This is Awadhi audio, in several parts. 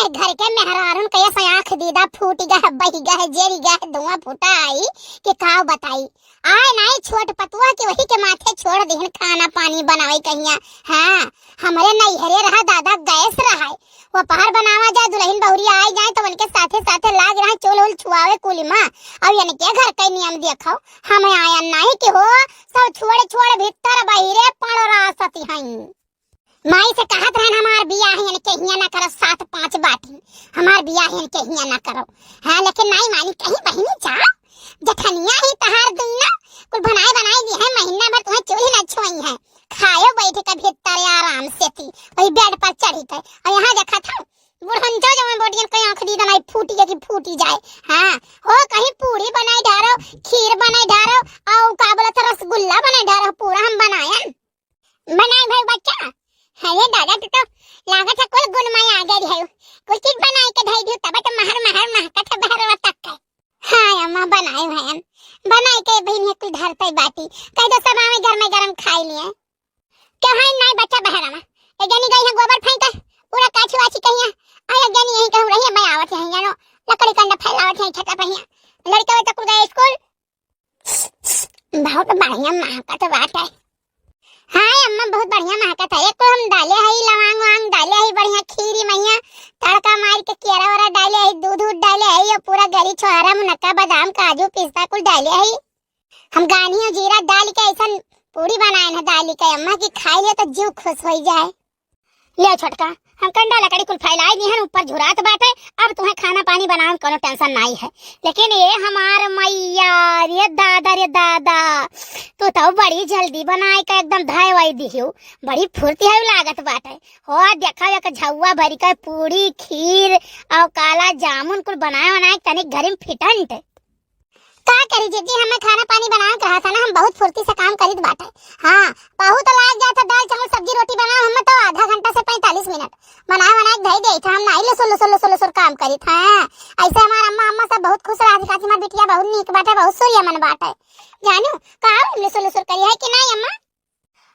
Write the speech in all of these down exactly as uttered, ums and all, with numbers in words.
घर के मेहरारून के ऐसे आँख दीदा फूटि गए, बहि गए, जरि गए, धुआं फूटा आई कि काव बताई। आए नाई छोट पतुआ कि वही के माथे छोड़ दिहन खाना पानी बनावे कहिया। हाँ, हमरे नैहरे रहा दादा, गैस रहा, वो पहर बनावा जाए, दुल्हन बहुरी आई जाए तो उनके साथे साथे लाग रहा चूल उल छुआवे कुली माँ। और इनके घर के नियम देखो, हम आयन नाई कि हो, सब छोड़ छोड़ भीतर बहिरे पड़ रासत हई। माई से कहत रहन हमार बियाह इनके हियां ना करो, सात पाँच बाटी, हमार बियाह इनके हियां ना करो। हाँ, लेकिन नाई मानी कहीं बहिनी जा, जठनिया ही तहार दुन्ना, कुल बनाए बनाए दी है, महीना भर तुम्हें चूल्ही ना छुई है, खायो बैठ के भीतर आराम से थी, वही बेड पर चढ़ी के। और यहाँ देखा था बुढ़न जो जवन बोटियन कहीं आँख दीदा नाई फूटी है कि फूटी जाए। हाँ, हो कहीं पूड़ी बनाए ढारो, खीर बनाए ढारो, और का बोलत रसगुल्ला बनाए ढारो, पूरा हम बनायन। बनाए भाई बच्चा। अरे दादा, तू तो लागत है कुल गुण में आ गई है, कुल चीज बनाए के धई दियो, तब तो महर महर महकत है बहरवा तक के। हाँ अम्मा, बनाए हैं, बनाए के बहिन है कुल धरते बाटी, कह दो सब आवे गरमे गरम खाई लिए। क्यों है नाई बच्चा बहरवा, एक जनी गई है गोबर फेंके, पूरा काछी वाछी कहिया, आ एक जनी यहीं कहूँ रही है, मैं आवत है जानो, लकड़ी कंडा फैलावत है छत पर हिया, लड़का तो कुल गए स्कूल। बहुत बढ़िया महकत बाटे। हाँ अम्मा, बहुत बढ़िया महकत है। एक तो हम डाले हई लवांग वांग, डाले हई बढ़िया खीरी मैया, तड़का मार के केरा वेरा डाले हई, दूध उध डाले हई, और पूरा गरी छोहारा, मुनक्का, बादाम, काजू, पिस्ता कुल डाले हई। हम गानी और जीरा डाल के ऐसन पूड़ी बनाए न डाली के अम्मा कि खाई ले तो जीव खुश हो जाए। ले छोटका, हम कंडा लकड़ी कुल फैलाई दिहन, ऊपर झुरात बाटे। अब तुम्हें खाना पानी बनावे में कोनो tension नाई है। लेकिन ये हमार मैया, रे दादा, रे दादा, तू तो बड़ी जल्दी बनाए के एकदम धय वही दिहियो, बड़ी फुर्ती है लागत बाटे। हो देखा, एक झौवा भरी के पूड़ी, खीर और काला जामुन कुल बनाए बनाए के तनिक घरी में फिटंट। का करी जीजी, हमें खाना पानी बनावे के रहा था ना, हम बहुत फुर्ती से काम करित बाटे। हाँ, बहुत लाग जात है दाल चावल सब्जी रोटी बनावे, हमें तो आधा घंटा से पैंतालीस मिनट बनाए बनाए के धई देत है, हम नाई लुसुर लुसुर लुसुर लुसुर काम करित है। ऐसे हमार अम्मा अम्मा सब बहुत खुश रहा, दिखाती हमार बिटिया बहुत नीक बाटे, बहुत सूर्य मन बाटे। जानू, का हम लुसुर लुसुर करी है कि नाई अम्मा?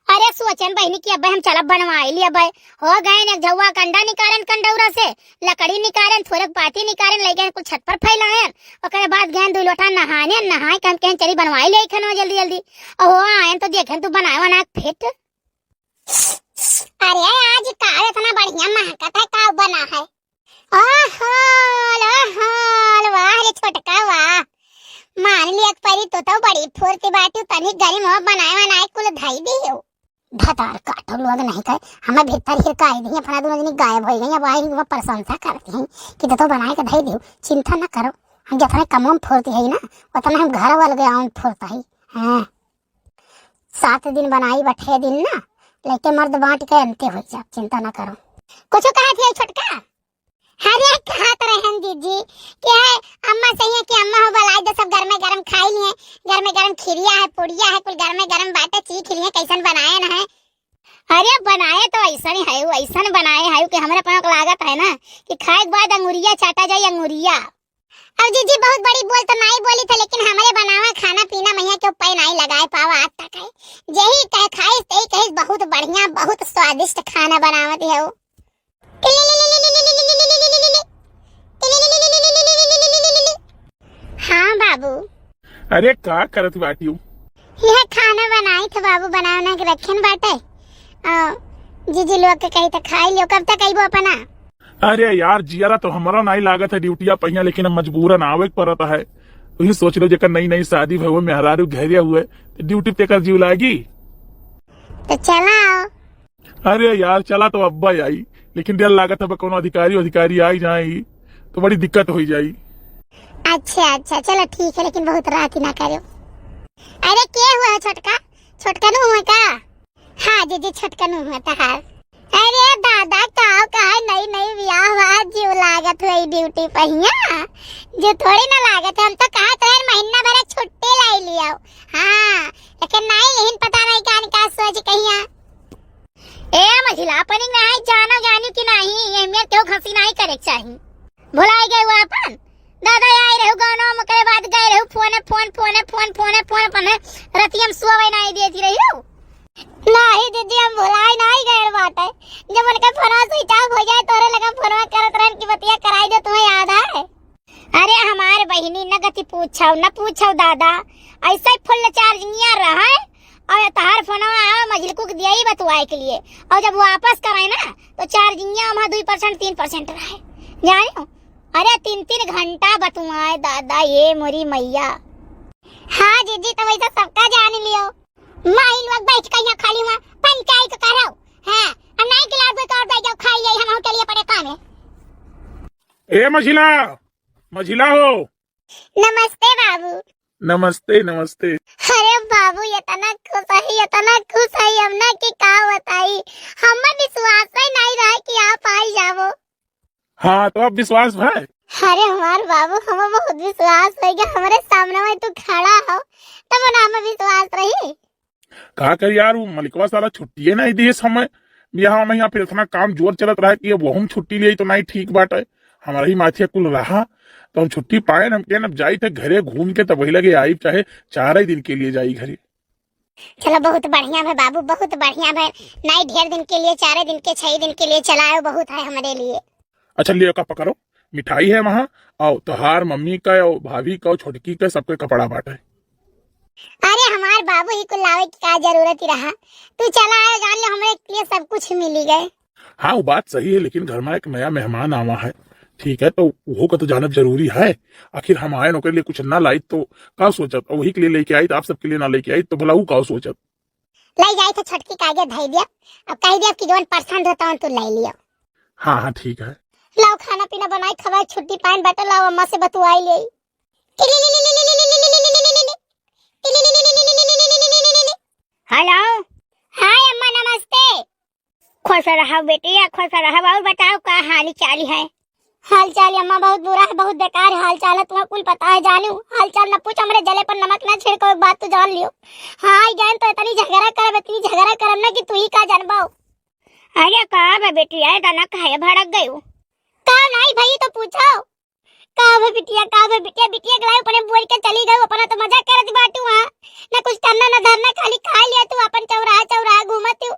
अरे सोचन बहिनी कि अबे हम चलब बनवाई ली, अबे हो गए एक झौवा कंडा निकालन कंडौरा से, लकड़ी निकालन, थोड़क पाती निकालन, ले गए कुल छत पर फैलायन, ओकरे बाद गए दो लोटा नहाने, नहाए के हम कहें चली बनवाई ले खनवा जल्दी जल्दी। और हो आयन तो देखें तू बनाए वना फिट। अरे आज का इतना बढ़िया महकत है, का बना है? ओहो, ओहो, वाह रे छोटका वाह। मान लिया परी, तू तो बड़ी फुर्ती बाटी, तनी गरी मोह बनाए बनाए कुल धई दियो। भतार काटो लोग नहीं कहे, हमें भीतर हिरकाई दी, अपना दोनों जनी गायब हो गई, अब आई हुआ प्रशंसा करती हैं कि तू तो बनाए के धई दियो, चिंता ना करो, हम जितने कमों में फुर्ती है ना, उतना हम घर वाले गाँव में फुर्ता है। हाँ, सात दिन बनाई बठे दिन ना, लेके मर्द बांट के अंते हो जा, चिंता ना करो। कुछ कहा थी छोटका? अरे कहत रहन जीजी कि है अम्मा सही है कि अम्मा हो बनाई दे सब गरमे गरम खाई लिए, गरमे गरम खिरिया है, पुड़िया है, कुल गरमे गरम बाटे, चीख लिए कैसन बनाए न है। अरे बनाए तो ऐसन ही है, ऐसन बनाए है कि हमरे पाँव के लागत है ना कि खाए के बाद अंगुरिया चाटा जाई, अंगुरिया। अब जीजी बहुत बड़ी बोल तो नाई बोली था, लेकिन हमरे बनावा खाना पीना मैया के ऊपर नाई लगाए पावा आज तक है। यही कहे खाइस, तही कहिस बहुत बढ़िया, बहुत स्वादिष्ट खाना बनावत है वो। हाँ बाबू। अरे का करत बाटियो? यह खाना बनाई थे बाबू, बनावना के रखन बाटे। आ, जीजी लोग के कही तो खाई लियो, कब तक अइबो अपना? अरे यार, जियारा तो हमारा नाई लागत है ड्यूटिया पहिया, लेकिन अब मजबूरन आवे के पड़त है। तुही सोच लो, जेकर नई नई शादी भई हुए, मेहरारू घरे हुए, तो ड्यूटी पे कर जीव लागी। तो चला आओ। अरे यार, चला तो अब्बा आई, लेकिन डर लागत है, कोनो अधिकारी अधिकारी आई जाई तो बड़ी दिक्कत हो जाई। अच्छा अच्छा, चलो ठीक है, लेकिन बहुत रात ना करो। अरे के हुआ है छोटका? छोटका नु हुआ का? हाँ जीजी, छोटका नु हुआ तहार। अरे दादा, का कहा, नई नई बियाह हुआ, जीव लागत हुई ड्यूटी पहिया, जो थोड़ी ना लागत है। हम तो कहा तो महीना भर छुट्टी लाई लिया। हाँ, लेकिन नहीं, यही पता नहीं का, का सोच कहिया। ए मझिला, अपनी नाई जानो जानी कि नहीं, ये मेर केहू घसी नहीं करे के चाही। भुलाई गए हुआ अपन। दादा आए रहू गानो, ओकरे बाद गए रहू phone, phone, phone, phone, phone, phone, अपन रतिया में सोवे नहीं देती रही हो। नहीं दीदी, हम भुलाई नहीं गए बाटे। जब उनका फोनवा switch off हो जाए, तोरे लगा फोनवा करत रहन कि बतिया छौ न पूछौ दादा, ऐसे ही full charging रहे। और तहार फोनवा आवा मझिलकू के दिया ही बतुआए के लिए, और जब वापस करे ना तो charging वहाँ दुई percent तीन percent रहे, जाने हो? अरे तीन तीन घंटा बतुआए दादा, ये मोरी मैया। हाँ जीजी, तो वैसा सबका जान लियो। माई लोग बैठ के यहाँ खाली हुआ पंचायत करो। हाँ, और नहीं गिलास में तो और बैठ जाओ, खाई ले, हम चलिए पड़े काम है। ए मझिला, मझिला हो। नमस्ते बाबू। नमस्ते, नमस्ते। अरे बाबू, इतना खुश है, इतना खुश है हम ना कि का बताई। हमें विश्वास ही नहीं रहा कि आप आई जावो। हाँ, तो अब विश्वास है? अरे हमार बाबू, हमें बहुत विश्वास है कि हमारे सामने में तू खड़ा हो, तब ना हमें विश्वास रही। का कर यार, वो मलिकवा साला छुट्टिए नहीं दिए समय। यहाँ में यहाँ फिर इतना काम जोर चलत रहा कि अब हम छुट्टी लिए तो नहीं ठीक बाटे। हमारा ही माथिया कुल रहा, तो हम छुट्टी पाए न, हम कहन अब जाई थे घरे घूम के, तब वही लगे आई, चाहे चार ही दिन के लिए जाई घरे। चलो, बहुत बढ़िया है बाबू, बहुत बढ़िया है। नहीं ढेर दिन के लिए, चार दिन के, छह दिन के लिए चलाओ, बहुत है हमारे लिए। अच्छा, लियो, का पकड़ो, मिठाई है वहाँ, और तोहार मम्मी का, और भाभी का, और छोटकी का, सबके कपड़ा बाटे। अरे हमार बाबू ही कुल लावे की का जरूरत ही रहा, तू चला आयो, जान लो, हमारे लिए सब कुछ मिली गए। हाँ, वो बात सही है, लेकिन घर में एक नया मेहमान आवा है, ठीक है, तो वो का तो जानब जरूरी है। आखिर हम आए न ओकरे लिए कुछ ना लाई तो का सोचत, और वही के लिए लेके आई तो आप सबके लिए ना लेके आई तो भला वो का सोचत। ले जाई तो छोटकी के आगे धई दिया, अब कह दिया कि जौन पसंद होता है तू ले लियो। हाँ, हाँ, ठीक है। लाओ खाना पीना बनाई, खवाई, छुट्टी पाइन बैठे, लाओ अम्मा से बतुआई ले। हेलो। हाय अम्मा, नमस्ते। खुश रहो बेटिया, खुश रहो। और बताओ का हाल चाल है? हाल चाल अम्मा बहुत बुरा है, बहुत बेकार हाल चाल है, तुम्हें कुल पता है जानू। हाल चाल न पूछ, हमरे जले पर नमक ना छिड़को, एक बात तो जान लियो। हाँ, आई जान तो इतनी झगड़ा करब, इतनी झगड़ा करब ना कि तू ही का जानबाओ। अरे का बा बेटिया, इतना काहे भड़क गयू? का नहीं भई तो पूछो। का बा बिटिया, का बा बिटिया, बिटिया के लाई अपने बोल के चली गयू, अपना तो मजा करत बाटू। हाँ, ना कुछ करना ना धरना, खाली खा लिया तू अपन चौराहा चौराहा घूमत तू।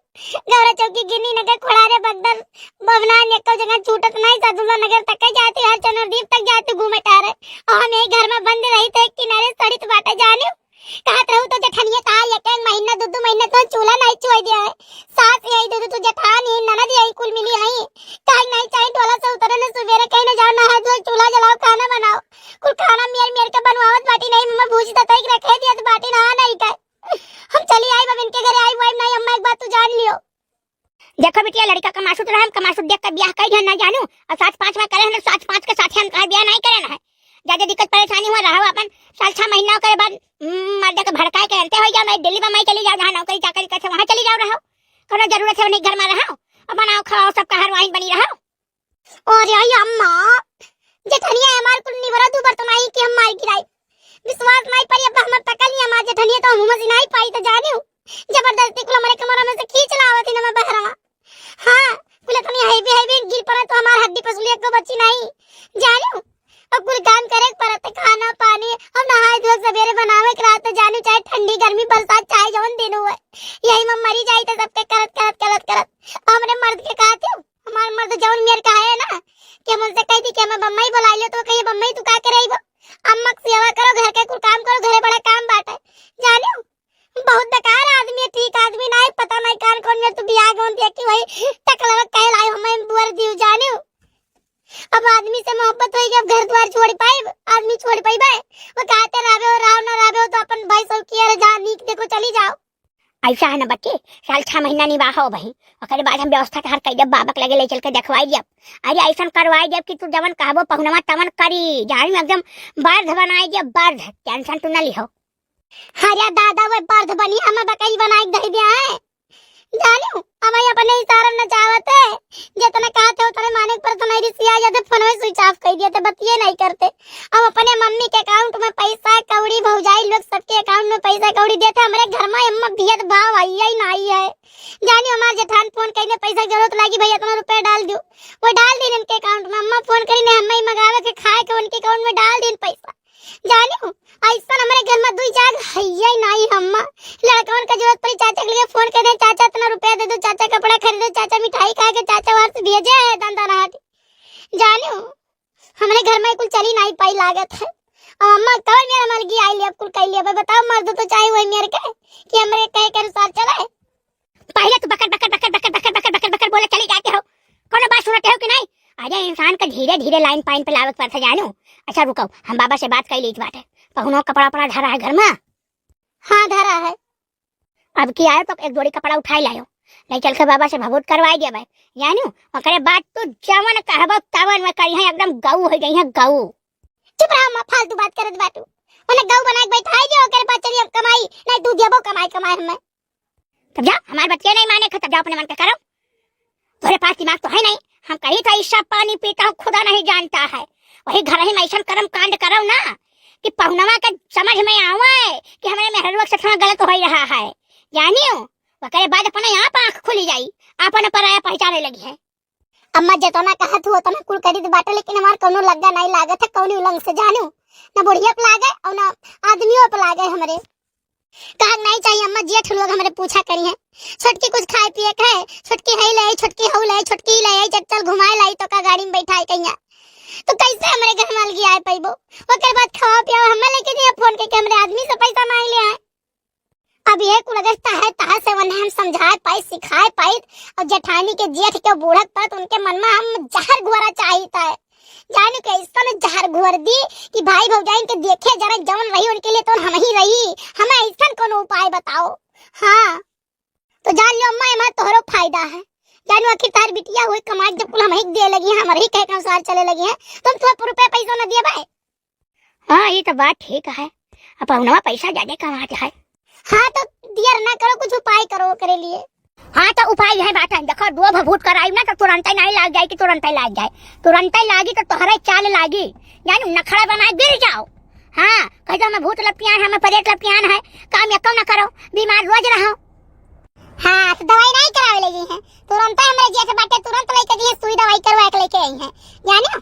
गौरा चौकी, गिन्नी नगर, खोड़ारे, बगदर, बबना, नेको जगह छूटत नहीं, सदुल्ला नगर तक जाती, हर चनरदीप तक जाती घूमे टारे। और हम यही घर में बंद रही थे, किनारे सड़ित बाटे जाने। कहत रहू तो जेठनिया तार एक एक महीना, दू दू महीना तो चूल्हा नहीं चुआई दिया है। सास यही दू दू, तू जेठान ही, ननद यही कुल मिली है। काहे नहीं चाहे टोला से उतरे न सुबेरे, कहीं न जाओ, नहाए धोए, चूल्हा जलाओ, खाना बनाओ। कुल खाना मेर मेर के बनवावत बाटी नहीं, मम्मा भूजी ततई के रखे दिया तो बाटी नहा नहीं का। हम चली आई, अब इनके घरे आई, वाई नहीं, अम्मा एक बात तू जान लियो। देखो बिटिया, लड़का कमासुत रहे, हम कमासुत देख के ब्याह कई दिया ना जानू, और सात पाँच में करे हैं, सात पाँच के साथ हम कहा ब्याह नहीं करे ना है। ज्यादा दिक्कत परेशानी हुआ रहो अपन, साल छह महीना के बाद, हम्म, मर्द के भड़काए के अंते हो जाओ, मैं दिल्ली बम्बई चली जाओ, जहाँ नौकरी चाकरी करते वहाँ चली जाओ रहो, कोनो जरूरत है उन्हीं घर में रहो, अपन आओ खाओ, सबका हर वाइन बनी रहो। अरे आई अम्मा, जेठनिया हमार कुल निबरा दू बर्तन आई कि हम मार गिराई। विश्वास नहीं पड़ी, अब हमर तकल नहीं हमार जेठनिया तो हम मसी नहीं पाई तो जाने हो। जबरदस्ती कुल हमारे कमरा में से खींच लावत ही ना मैं बहरा। हाँ, कुल इतनी हैवी हैवी गिर पड़ा तो हमार हड्डी पसली एक बची नहीं। जाने हो, अब कुल काम करे के पड़त है, खाना पानी, अब नहाए धोए सवेरे बनावे के रात जाने, चाहे ठंडी गर्मी बरसात चाहे जौन दिन हुए, यही में मरी जाई तो सबके करत करत करत करत। हमरे मर्द के कहती हूँ, हमार मर्द जौन मेर का है ना, कि हम उनसे कह दी कि हमें बम्बई बुला लो, तो कहिए बम्बई तू का करे बो? अम्मा की सेवा करो, घर के कुल काम करो, घरे बड़ा काम बाटे। जाने हो, बहुत बेकार आदमी है, ठीक आदमी नहीं, पता नहीं कान कौन मेर तू बियाह कौन दिया कि वही टकलवा कहे लाई हमें बुअर दियो जाने हो। अब आदमी से मोहब्बत होई, अब घर द्वार छोड़ पाइब, आदमी छोड़ पाइबे? वो कहते रहबे हो, रहो ना रहबे हो, तो अपन भाई सब किया रहे, जहाँ नीक देखो चली जाओ। ऐसा है ना बच्ची, साल छह महीना निवाह हो भाई, ओकरे बाद हम व्यवस्था तहार कई देब, बाबा के लगे ले चल के देखवाई दियब। अरे ऐसा करवाई दियब कि तू जवन कहबो पहुनवा तवन करी, जानी एकदम बर्ध बनाई दियब, बर्ध, टेंशन तू न लिहो। अरे दादा, वो बर्ध बनी, हमें बकरी बनाई के दे दिया है। जानियो, हम ही अपने इशारा न चाहते, जितना कहते उतने माने पर तुम्हारी रिसिया जाते, फोन में switch off कर दिए थे, बतिये नहीं करते। अब अपने मम्मी के account में पैसा कौड़ी, भौजाई लोग सबके account में पैसा कौड़ी देते, हमारे घर में अम्मा भेदभाव आई है, नहीं है। जानियो, हमारे जेठान फोन कइने, पैसा की जरूरत लागी भैया, इतना रुपया डाल दो, वो डाल दीन इनके account में। अम्मा फोन करी ने, हमें ही मंगावे के खाए के उनके account में डाल दीन पैसा। जानियो, ऐसा हमारे घर में दुई जाग हइये नहीं अम्मा। लड़कवन का जरूरत पड़ी, चाचा के लिए फोन कर दे, "चाचा इतना रुपया दे दो, चाचा कपड़ा खरीदो, चाचा मिठाई खाए के, चाचा वहां से भेजे है धंधा नाट।" जानियो, हमारे घर में कुल चली नहीं पाई लागत है। अब अम्मा कौन मेरा मलगी आई ले, अब कुल कह लिया, भाई बताओ, मर्द तो चाहे वही मेरे के कि हमरे कहे के अनुसार चले। पहले तो बकर, बकर, बकर, बकर, बकर, बकर, बकर, बकर बोले चली जाते हो, कौनो बात सुनते हो कि नहीं? अरे इंसान का धीरे धीरे लाइन पाइन पे लावे के पड़ता जानू। अच्छा रुको, हम बाबा से बात कर ली बाटे। पहुनो कपड़ा उपड़ा धरा है घर में? हाँ धरा है। अब की आयो तो एक जोड़ी कपड़ा उठाई लायो, ले चल के बाबा से भभूत करवाई दिया भाई। जानू, ओकरे बाद तू जवन कहबो तवन में करी है, एकदम गऊ हो गई है, गऊ। चुप रहा अम्मा, फालतू बात करत बाटू। उन्हें गऊ बना के बैठाई दियो, ओकरे पास चलिए कमाई, नहीं तू देबो कमाई, कमाई हमें। तब जा, हमार बतिया नहीं माने, तब जा अपने मन के करो। तोरे पास दिमाग तो है नहीं, हम कही था, "ईसा पानी पीता हूँ, खुदा नहीं जानता है।" वही घर ही में ऐसा कर्म कांड करो ना कि पहुनवा के समझ में आवे कि हमारे मेहरुआ के साथ गलत हो रहा है। जानियो, ओकरे बाद अपने आप आँख खुली जाई, अपन पराया पहचाने लगी है। अम्मा, जतना कहत हो, उतना कुल करी दे बाटे, लेकिन हमार कौनो लग्गा नहीं लागत है, कौनी उलंग से जानू, न बुढ़िया पे लागे और न आदमियों पे लागे हमरे। कहा नहीं चाहिए अम्मा, जेठ लोग हमरे पूछा करी हैं, "छोटकी कुछ खाए पिए के है, छोटकी है ले आई, छोटकी हऊ ले आई, छोटकी ले आई, चल, चल घुमाए लाई तो का गाड़ी में बैठाए कहिया।" तो कैसे हमरे घर मालगी आए पैबो? ओकर बाद खावा पियावा हमें लेके दिया, फोन करके हमरे आदमी से पैसा मांग ले आए। अब ये कुल अगर तहे तहे से उन्हें हम समझाए पाई, सिखाए पाई, और जेठानी के जेठ के बूढ़क पर तो उनके मन में हम जहर घुआरा चाहिए था। जाने के ऐसा जहर घुआर दी कि भाई भौजाइन के देखे जरा जवन रही उनके लिए तो हम ही रही। हमें ऐसा कोनो उपाय बताओ। हाँ, तो जान लो अम्मा, एमा तोहरो फायदा है। जानो आखिर तार बिटिया हुई कमाई जब कुल हम ही दे लगी हैं, हमारे ही कहे के अनुसार चले लगी हैं, तो हम तुम्हें रुपया पैसा न दिए भाई। हाँ, ये तो बात ठीक है। अब पहुनवा पैसा ज्यादा कमात है। हाँ, तो दियर ना करो, कुछ उपाय करो ओकरे लिए। हाँ, तो उपाय है बात है। देखो, दो भभूत कराई ना, तो तुरंते नहीं लाग जाए कि तुरंते लाग जाए। तुरंते लागी तो तोहरे चाल लागी। जानो, नखड़ा बनाए गिर जाओ। हाँ, कह दो, "हमें भूत लपटियान है, हमें प्रेत लपटियान है, काम एको ना करो, बीमार रोज रहो।" हाँ, तो दवाई नहीं करावे लगी हैं, तुरंते हमरे जेठ बाटे, तुरंत लेके दिए सुई दवाई करवा के लेके आई हैं, जानो।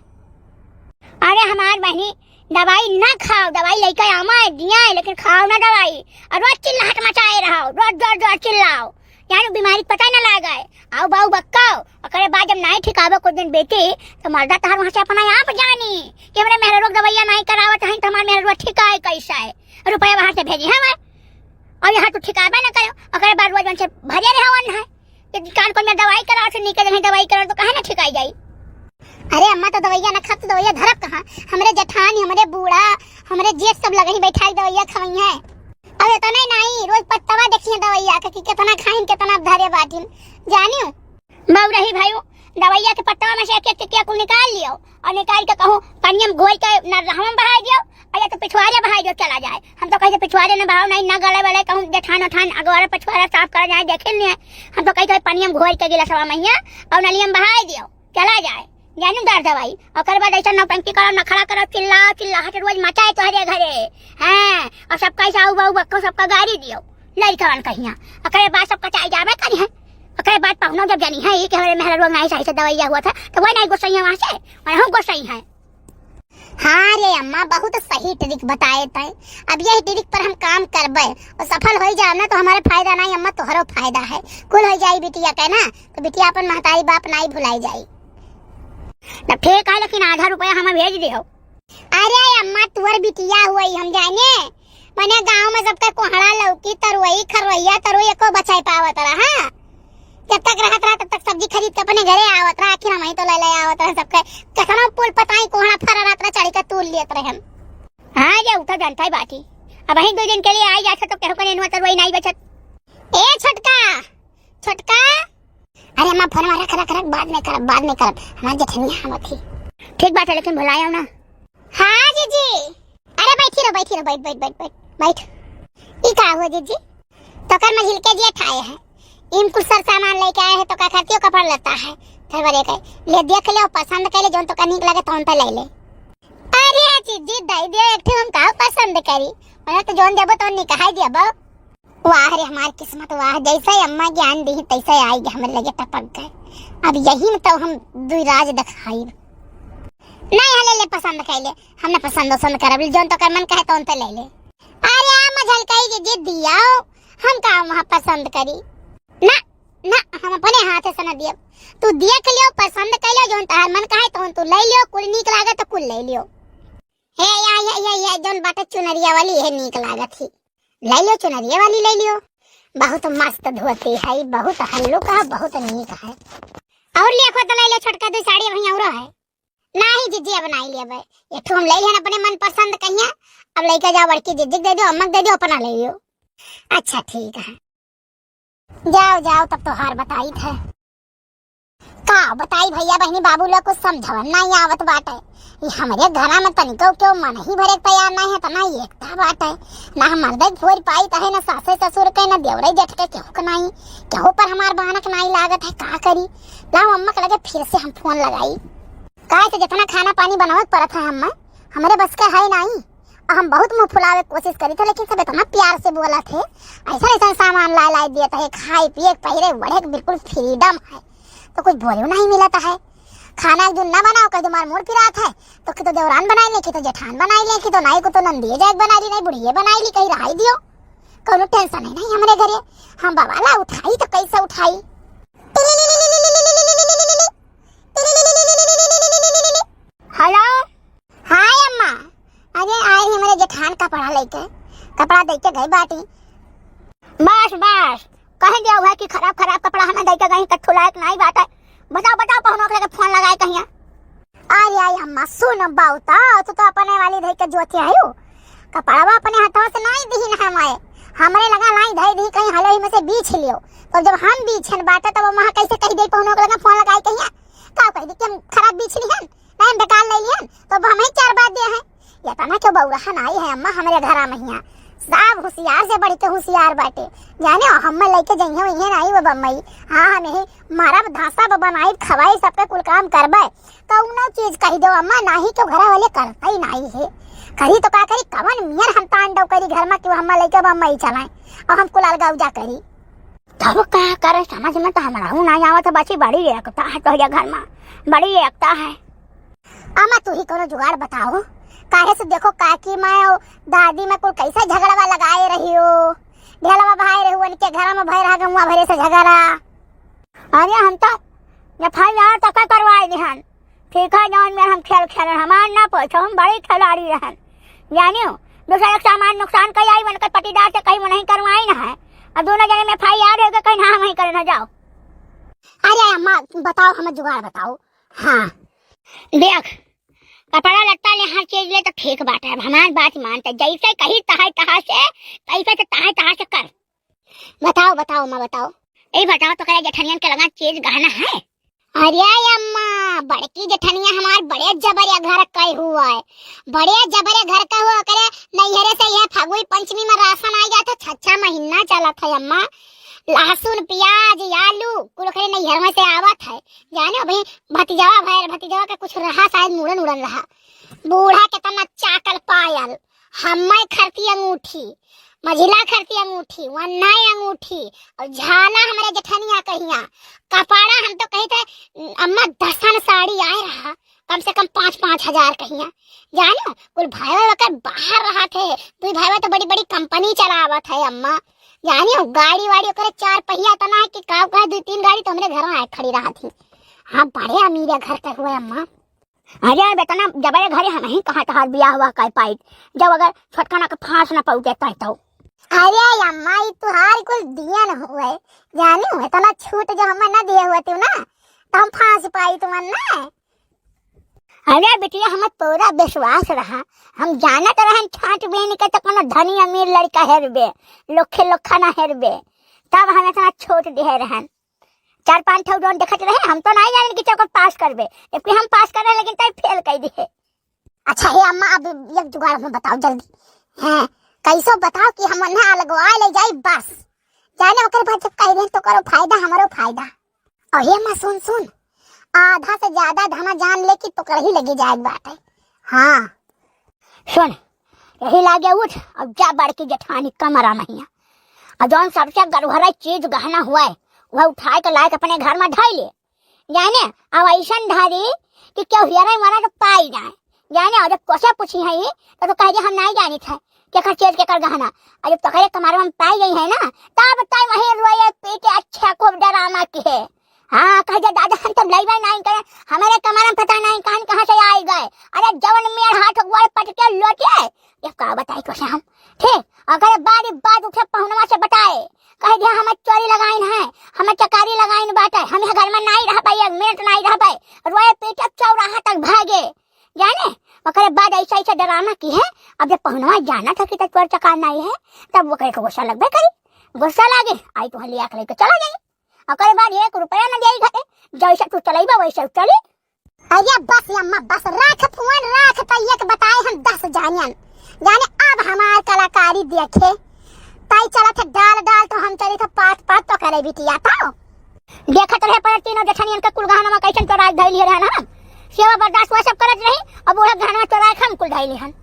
अरे हमार बहनी, दवाई ना खाओ, दवाई लेके आवा है, दिया है, लेकिन खाओ ना दवाई। और रोज चिल्लाहट मचाए रहो, रोज, रोज, रोज चिल्लाओ, जानो बीमारी के पता न लागे। आओ बाऊ बक्काओ, ओकरे बाद जब नाई ठिकावे कुछ दिन बेटी, तो मर्दा तहार वहाँ से अपना आप जानी कि हमरे मेहररुआ के दवाइया नाई करावत हैं, तो हमार मेहररुआ ठिकाए कैसा है? रुपया वहाँ से भेजी है वह, और यहाँ तू ठिकावे न करो, ओकरे बाद रोज उनसे भरे रहो अन्न है। ये कान कोन में दवाई करावत है, नीके जगह दवाई करावत तो काहे ना ठिकाई जाई? अरे अम्मा, तो दवाइया ना खात, तो दवाइया धरब कहाँ? हमरे जेठानी, हमरे बूढ़ा, हमरे जेठ सब लगही बैठा के दवाइया खवई है। अब इतना ही नहीं, रोज पत्तवा देखिए दवाइया के कि कितना खाइन, कितना धरे बाटिन, जानियो। बाऊ रही भाई, दवाइया के पत्तवा में से एक एक टिकिया कुल निकाल लियो और निकाल के कहूँ पनिया में घोल के न रहवा में बहाई दियो, और या तो पिछवारे बहाई दियो, चला जाए। हम तो कहे पिछवारे न बहाओ, नहीं न गले वाले कहूँ जेठान उठान अगवारा पिछवारा साफ करा जाए, देखे नहीं है। हम तो कहे पनिया में घोल के गिलासवा में हिया और नलिया में बहाई दियो, चला जाए, जानू दर्द दवाई। ओकर बाद ऐसा नौटंकी करो, नखड़ा करो, चिल्लाओ, चिल्लाहट रोज मचाए तोहरे घरे। हाँ, और सबका ऐसा आऊ बाऊ बक्को सबका गारी दियो। लड़कवन कहिया, ओकरे बाद सब कचाई जाबे करी है। ओकरे बाद पहुनो जब जानी है कि हमरे मेहररुआ नहीं सही से दवाइया हुआ था, तो वही नहीं गोसई है वहाँ से, वही हम गोसई है। हाँ रे अम्मा, बहुत सही ट्रिक बताए तय। अब यही ट्रिक पर हम काम करबे और सफल हो जाए ना, तो हमारे फायदा नहीं अम्मा, तोहरो फायदा है। कुल हो जाई बिटिया के ना, तो बिटिया अपन महतारी बाप नहीं भुलाई जाई। तब ठीक है, लेकिन आधा रुपया हमें भेज दियो। अरे अम्मा, तुअर बिटिया हुई हम जाने, मने गाँव में सबका कोहड़ा, लौकी, तरुई, खरवैया, तरुई एको बचाई पावत रहा। हाँ? जब तक रहत रहा, तब तक सब्जी खरीद के अपने घरे आवत रहा, आखिर हम ही तो ले ले आवत रहे सबके। कसनो पुल पताई कोहड़ा फरा रहत रहा, चढ़ी के तूल लेत रहे हम। हाँ, ये उठा जनता ही बाटी। अब वहीं दो दिन के लिए आई जात तो केहू के नेनुआ तरुई नहीं बचत। ए छोटका, छोटका। अरे अम्मा, फोनवा रख, रख, रख, बाद में करब, बाद में करब। हमार जेठनिया आवत ही। ठीक बात है, लेकिन भुलायो ना। हाँ जीजी। अरे बैठी रहो, बैठी रहो, बैठ, बैठ, बैठ, बैठ, बैठ। ई का हुआ जीजी? तोकर मझिल के जेठ आए हैं। इम कुल सर सामान लेके आए हैं, तो का खातिर कपड़ा लत्ता है। घर भरे के। ले देख ले, पसंद कर ले, जौन तोका नीक लगे तौन पे ले ले। अरे जीजी, दे दियो एक ठे, हम का पसंद करी? उन्हें तो जौन देबो तौन निकाल देबो। वाह रे हमार किस्मत वाह, जैसे अम्मा ज्ञान दी तैसे आई गए, हमरे लगे टपक गए। अब यही में तो हम दुई राज दिखाई। नहीं हले ले पसंद कैले, हमने पसंद वसंद करब, जौन तो कर मन कहे तौन पे ले ले। अरे आ मझलकाई के जिद दिया, हम का वहाँ पसंद करी? ना, ना, हम अपने हाथ से न दियब। तू देख लियो, पसंद कर लियो, जौन तहार मन कहे तौन तू ले लियो, कुल नीक लागे तो कुल ले लियो। हे, या, या, या, या, जौन बाटे चुनरिया वाली, ये नीक लागत ही। ले लियो, चुनरिया वाली ले लियो। बहुत मस्त धोती है, बहुत हल्लुक है, बहुत नीक है। और ले खो तो ले लियो, छोटका दो साड़ी वहीं और है। नाही जिज्जी, अब नाही लेबे। एक ठो हम ले लिहन अपने मन पसंद कहिया, अब लेके जाओ, बड़की जिज्जी के दे दो, अम्मा के दे दो, अपना ले लियो। अच्छा, ठीक है। जाओ, जाओ, तब तोहार बताई थे। का बताई भैया, बहिनी, बाबू लोग कुछ समझवन नाही आवत बाटे। ये हमरे घरा में तनिको केहू मन ही भरे के तैयार नाही है, तना एकता बाटे। ना हम मर्दे के फोर पाई तहे, ना सासे ससुर के, ना देवरे जेठ के, केहू के नाही। केहू पर हमार बानक नाही लागत है, का करी? लाओ अम्मा के लगे फिर से हम फोन लगाई। काहे से जितना खाना पानी बनावे के पड़त है हम्मा, हमरे बस के है नाही। और हम बहुत मुंह फुलावे के कोशिश करी थे, लेकिन सब इतना प्यार से बोला थे, ऐसा ऐसा सामान लाए लाए दिए थे, खाए पिए के, पहिरे ओढ़े के बिल्कुल फ्रीडम है, तो कुछ बोले नाही मिलत है। खाना एक दिन ना बनाओ, कह दो मार मूड पिरात है, तो कि तो देवरान बनाई ले, कि तो जेठान बनाई ले, कि तो नाई को तो नंदिये जाए बनाई ली, नाई बुढ़िये बनाई ली, कहीं रहाई दियो, कोनो टेंशन है नाही हमरे घरे। हम बवाला उठाई तो कैसे उठाई? हेलो। हाय अम्मा। अरे आए रही हमरे जेठान कपड़ा लेके, कपड़ा दे के गई बाटी। बस बस, कह दिया हुआ कि खराब खराब कपड़ा हमें दे के गई, कट्ठू लायक नाही बाटे। बताओ बताओ, पहुनों के लगे फोन लगाए कहिया। अरे आई अम्मा, सुन बाउता, तू तो अपने वाली धई के जोते आयो। कपड़वा अपने हाथों से नाही दीहिन हमारे, हमरे लगा लाई धई दी, कहीं हलो ही में से बीछ लियो। तो जब हम बीछन बाटे, तब वहाँ कैसे कह दे पहुनों के लगे फोन लगाए कहिया? का कह दी कि हम खराब बीछ लिहन, नहीं हम बेकार ले लिहन, तो अब हम ही चार बात दे हैं। ये तना क्यों बउरहन आई है अम्मा हमरे घरा में हिया? सब होशियार से बढ़ के होशियार बाटे। जाने हो, हम्मा लेके जइहे वइहे नाही वो बम्मई। हाँ, हम यही मारब, धांसा ब-, बनाई, खवाई, सबके कुल काम करबे। कौनो चीज कह दो अम्मा, नाही तो घरा वाले करता ही नाही है। करी तो का करी, कवन मियर हम तांडव करी घर में कि वो हम्मा लेके बम्मई चलाए और हम कुल अलगा उजा करी। तब का करे, समझ में तो हमरा हूँ नाही आवत है, बची बड़ी एकता है तोहरे घर में, बड़ी एकता है। अम्मा, तू ही कोनो जुगाड़ बताओ। काहे से देखो, काकी मैं और दादी में कुल कैसे झगड़वा लगाए रही हो। ढेलवा भाई रही, उनके घर में भय रहा, गमुआ भरे से झगड़ा। अरे, हम तो एफ आई आर तक करवाए दिहन। ठीक है, जौन में हम खेल खेलन, हमार ना पूछो, हम बड़ी खिलाड़ी रहन। जानियो, दूसरा एक सामान नुकसान कई आई, उनके पटीदार से कहीं वो नहीं करवाई ना है। अब दोनों जने में एफ आई आर हो गए, कहीं ना हम ही करना जाओ। अरे अम्मा, बताओ, हमें जुगाड़ बताओ। हाँ। देख, कपड़ा लत्ता ले, हर चीज ले तो ठीक बात है। अब हमार बात मान, तो जैसे कही तहाय तहा से, कैसे तो तहाय तहा से कर। बताओ, बताओ अम्मा, बताओ। ए बताओ, तो करे जेठनियन के लगा चीज गहना है? अरे अम्मा, बड़की जेठनिया हमार बड़े जबरिया घर कई हुआ है, बड़े जबरिया घर का हुआ करे। नैहरे से यह फगुई पंचमी में राशन आ जाता, छह छह महीना चलत है अम्मा। लहसुन, प्याज, आलू कुल ओकरे नैहर में से आवत है। जाने अभी भतीजवा भैर, भतीजवा के कुछ रहा, शायद मुड़न उड़न रहा। बूढ़ा के तना चाकल पायल, हम्मे खरती अंगूठी, मझिला खरती अंगूठी, वन्नाई अंगूठी, और झाला हमरे जेठनिया कहिया, कपड़ा हम तो कही थे अम्मा दसन साड़ी आए रहा, कम से कम पाँच पाँच हजार कहिया। जानो, कुल भाई ओकर बाहर रहा थे, दुई भाई तो बड़ी बड़ी कंपनी चलावत है अम्मा। जानियो, गाड़ी वाड़ी ओकरे चार पहिया तना है कि का कहे, दुई तीन गाड़ी तो हमरे घर में आए खड़ी रहा थी। हाँ, बड़े अमीर घर के हुए अम्मा। अरे बेटा ना, जब ये घरे हम ही कहाँ तहार बियाह हुआ कर पाई, जब अगर छोटका ना के फांस ना पहुँचे तय तो। अरे अम्मा, ई तुहार कुल दियन हुए, जानी हुए, इतना छूट जो हमें ना दिए हुए तू ना, तो हम फांस पाई तुमन ना। अरे बिटिया, हमें पूरा विश्वास रहा, हम जानत रहन छाट बेन के तो कोनो धनी अमीर लड़का हेरबे, लोखे लोखा ना हेरबे, तब हम इतना छूट दिए रहन। चार पांच ठो जौन देखत रहे, हम तो नहीं जाने कि चौको पास करबे, जबकि हम पास कर रहे, लेकिन तय फेल कर दिए। अच्छा हे अम्मा, अब एक जुगाड़ हमें बताओ जल्दी। हैं, कैसो बताओ कि हम उन्हें अलगवा ले जाई बस। जाने ओकर बाद जब कह दें तो करो फायदा, हमारो फायदा। और हे अम्मा सुन सुन, आधा से ज्यादा धना जान ले कि तोकर ही लगे जाए बाटे। हाँ। सुन, यही लागे उठ और जा बड़की जेठानी कमरा में हिया। और जौन सबसे गरहरा चीज गहना हुआ है, वह उठाए के लायक अपने घर में ढाई ले। जाने, अब ऐसन ढारी कि क्यों हियरे मरा तो पाई जाए। जाने, और जब कोसे पूछी है ये, तो, तो कह दे हम नहीं जानी थे, केकर चीज केकर गहना। और जब तोकरे कमरा में पाई गई है ना, तब तय वहीं रोए पीटे अच्छा खूब डरामा की है। हाँ, कह दे दादा हम तो लइबे नहीं करे, हमारे कमरा में पता नहीं कहाँ कहाँ से आई गए। अरे जवन मेड़ हाथ गोड़ पटके लोटे। ये का बताई तोसे हम? ठीक, ओकरे बाद ई बात उठे पहुनवा से बताए, कह दिया, "हमें चोरी लगाइन है, हमें चकारी लगाइन बाटे, हम यहाँ घर में नाहीं रह पाए, एक मिनट नाहीं रह पाए।" रोए पीटे चौराहा तक भागे, जाने। ओकरे बाद ऐसा ऐसा डरामा किहे। अब जब पहुनवा जानत है कि तो चोर चकार नाहीं है, तब ओकरे को गुस्सा लगबे करी, गुस्सा लागे, आई तुहँ लिया के लेके चला जाई। ओकरे बाद एक रुपया न देई घरे, जैसे तू चलइबा वैसे उ चली। अरे बस अम्मा बस, राख फोन राख, त एक बताए हम दस जानियन, जाने अब हमार कलाकारी देखे। ताई चलत है डाल डाल तो हम चली तो पात पात तो करे बिटिया तो। देखत रहे पर तीनों जेठनियन के कुल गहनवा कैसन चोराइ धइली रहन हम। सेवा बर्दाश्त हुआ सब करत रही, अब उहे गहनवा चोराइ के हम कुल धइली हन।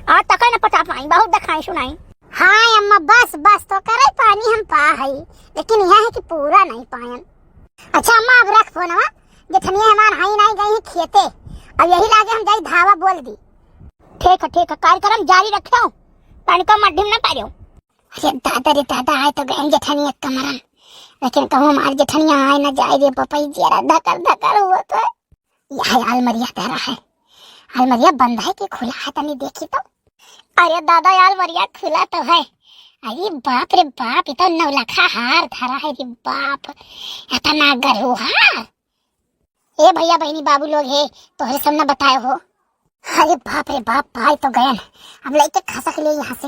आज तक न पता पाई, बहुत देखाई सुनाई। हाँ अम्मा बस बस, तो करे पानी हम पा हई, लेकिन यह है कि पूरा नहीं पायन। अच्छा अम्मा, अब रख फोनवा, जेठनिया हमार हाई नाई गई है खेते, अब यही लागे हम जाई धावा बोल दी। ठीक है, ठीक है, कार्यक्रम जारी रखियो, तनिको मड्ढिम न पारियो। अरे दादा रे दादा, आए तो गए जेठनिया कमरन, लेकिन कहूँ हमार जेठनिया आए न जाए रे बपई, जियरा धकर धकर हुआ तो। यह अलमरिया धरा है, अलमरिया बंद है कि खुला है, तनी देखी तो। अरे दादा, अलमरिया खुला तो है। अरे बाप रे बाप, ये तो नौलखा हार धरा है रे बाप, इतना गरहू हार। ए भैया बहिनी बाबू लोग हे, तोहरे सब न बताए हो। अरे बाप रे बाप, भाई तो गयन, अब लइके खसक ले यहाँ से।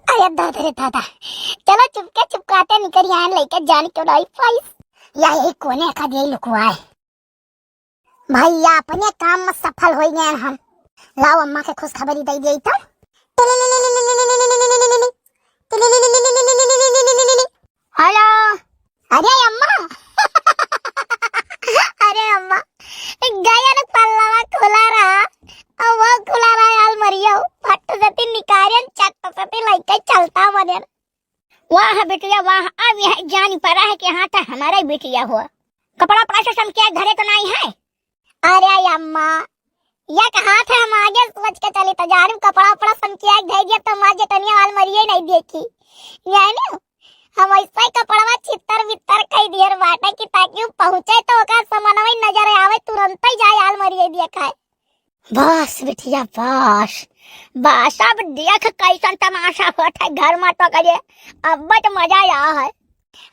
अरे दादा रे दादा, चलो चुपके चुपकाते निकल आयन, लइके जान क्यों नहीं पाइस। या यही कोने का दिए लुकुआए। भैया अपने काम में सफल हो गए हम। लाओ अम्मा के खुशखबरी दे दिए तो। हेलो। अरे अम्मा। अरे अम्मा, गयन पल्लवा खुला रहा, अब वो खुला रहा अलमरियो, फट से ती निकारियन, चट से ती लइके चलता मनेन। वाह बिटिया वाह, अब यह जानी पड़ा है कि हाँ तो हमारा ही बिटिया हुआ। कपड़ा उपड़ा से समकिया धरे तो नहीं है? अरे अम्मा, यह कहा था हम आगे सोच के चली तो जानिम कपड़ा उपड़ा समकिया धर दिया तो हमार जेठनिया अलमरिये नहीं देखी। यानी हम ऐसा ही कपड़वा छितर बितर कई दियर बाटे कि ताकि वो पहुँचे तो ओकर समनवा ही नजर आवे, तुरंत ही जाए अलमरिये देखाए। बस बिटिया बस, बस अब देख कैसन तमाशा होत है घर में तो करिए, अब तो मजा आ है।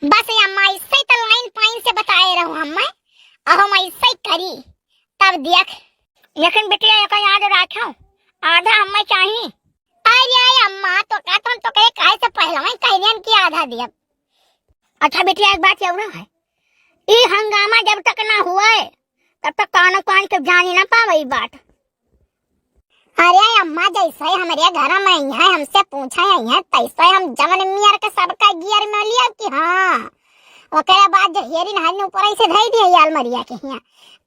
बस ये अम्मा इससे तो लाइन पाइन से बताए रहूँ हम, अब हम ऐसे ही करी, तब देख। लेकिन बिटिया एक याद रखो, आधा हमें चाही। अरे अम्मा तो का तुम तो कहे काहे से पहले वही कह दियन कि आधा दियब। अच्छा बिटिया एक बात और है, ई हंगामा जब तक ना हुए तब तक कानो कान के जानी ना पावे ई बात। अरे अम्मा, जैसे हमरे घर में आई है, हमसे पूछे आई है, तैसे हम जवन मियर के सबका गियर में लिया कि हाँ, ओकरे बाद जो हेरिन हन ऊपर ऐसे धई दिए अलमरिया के हियाँ,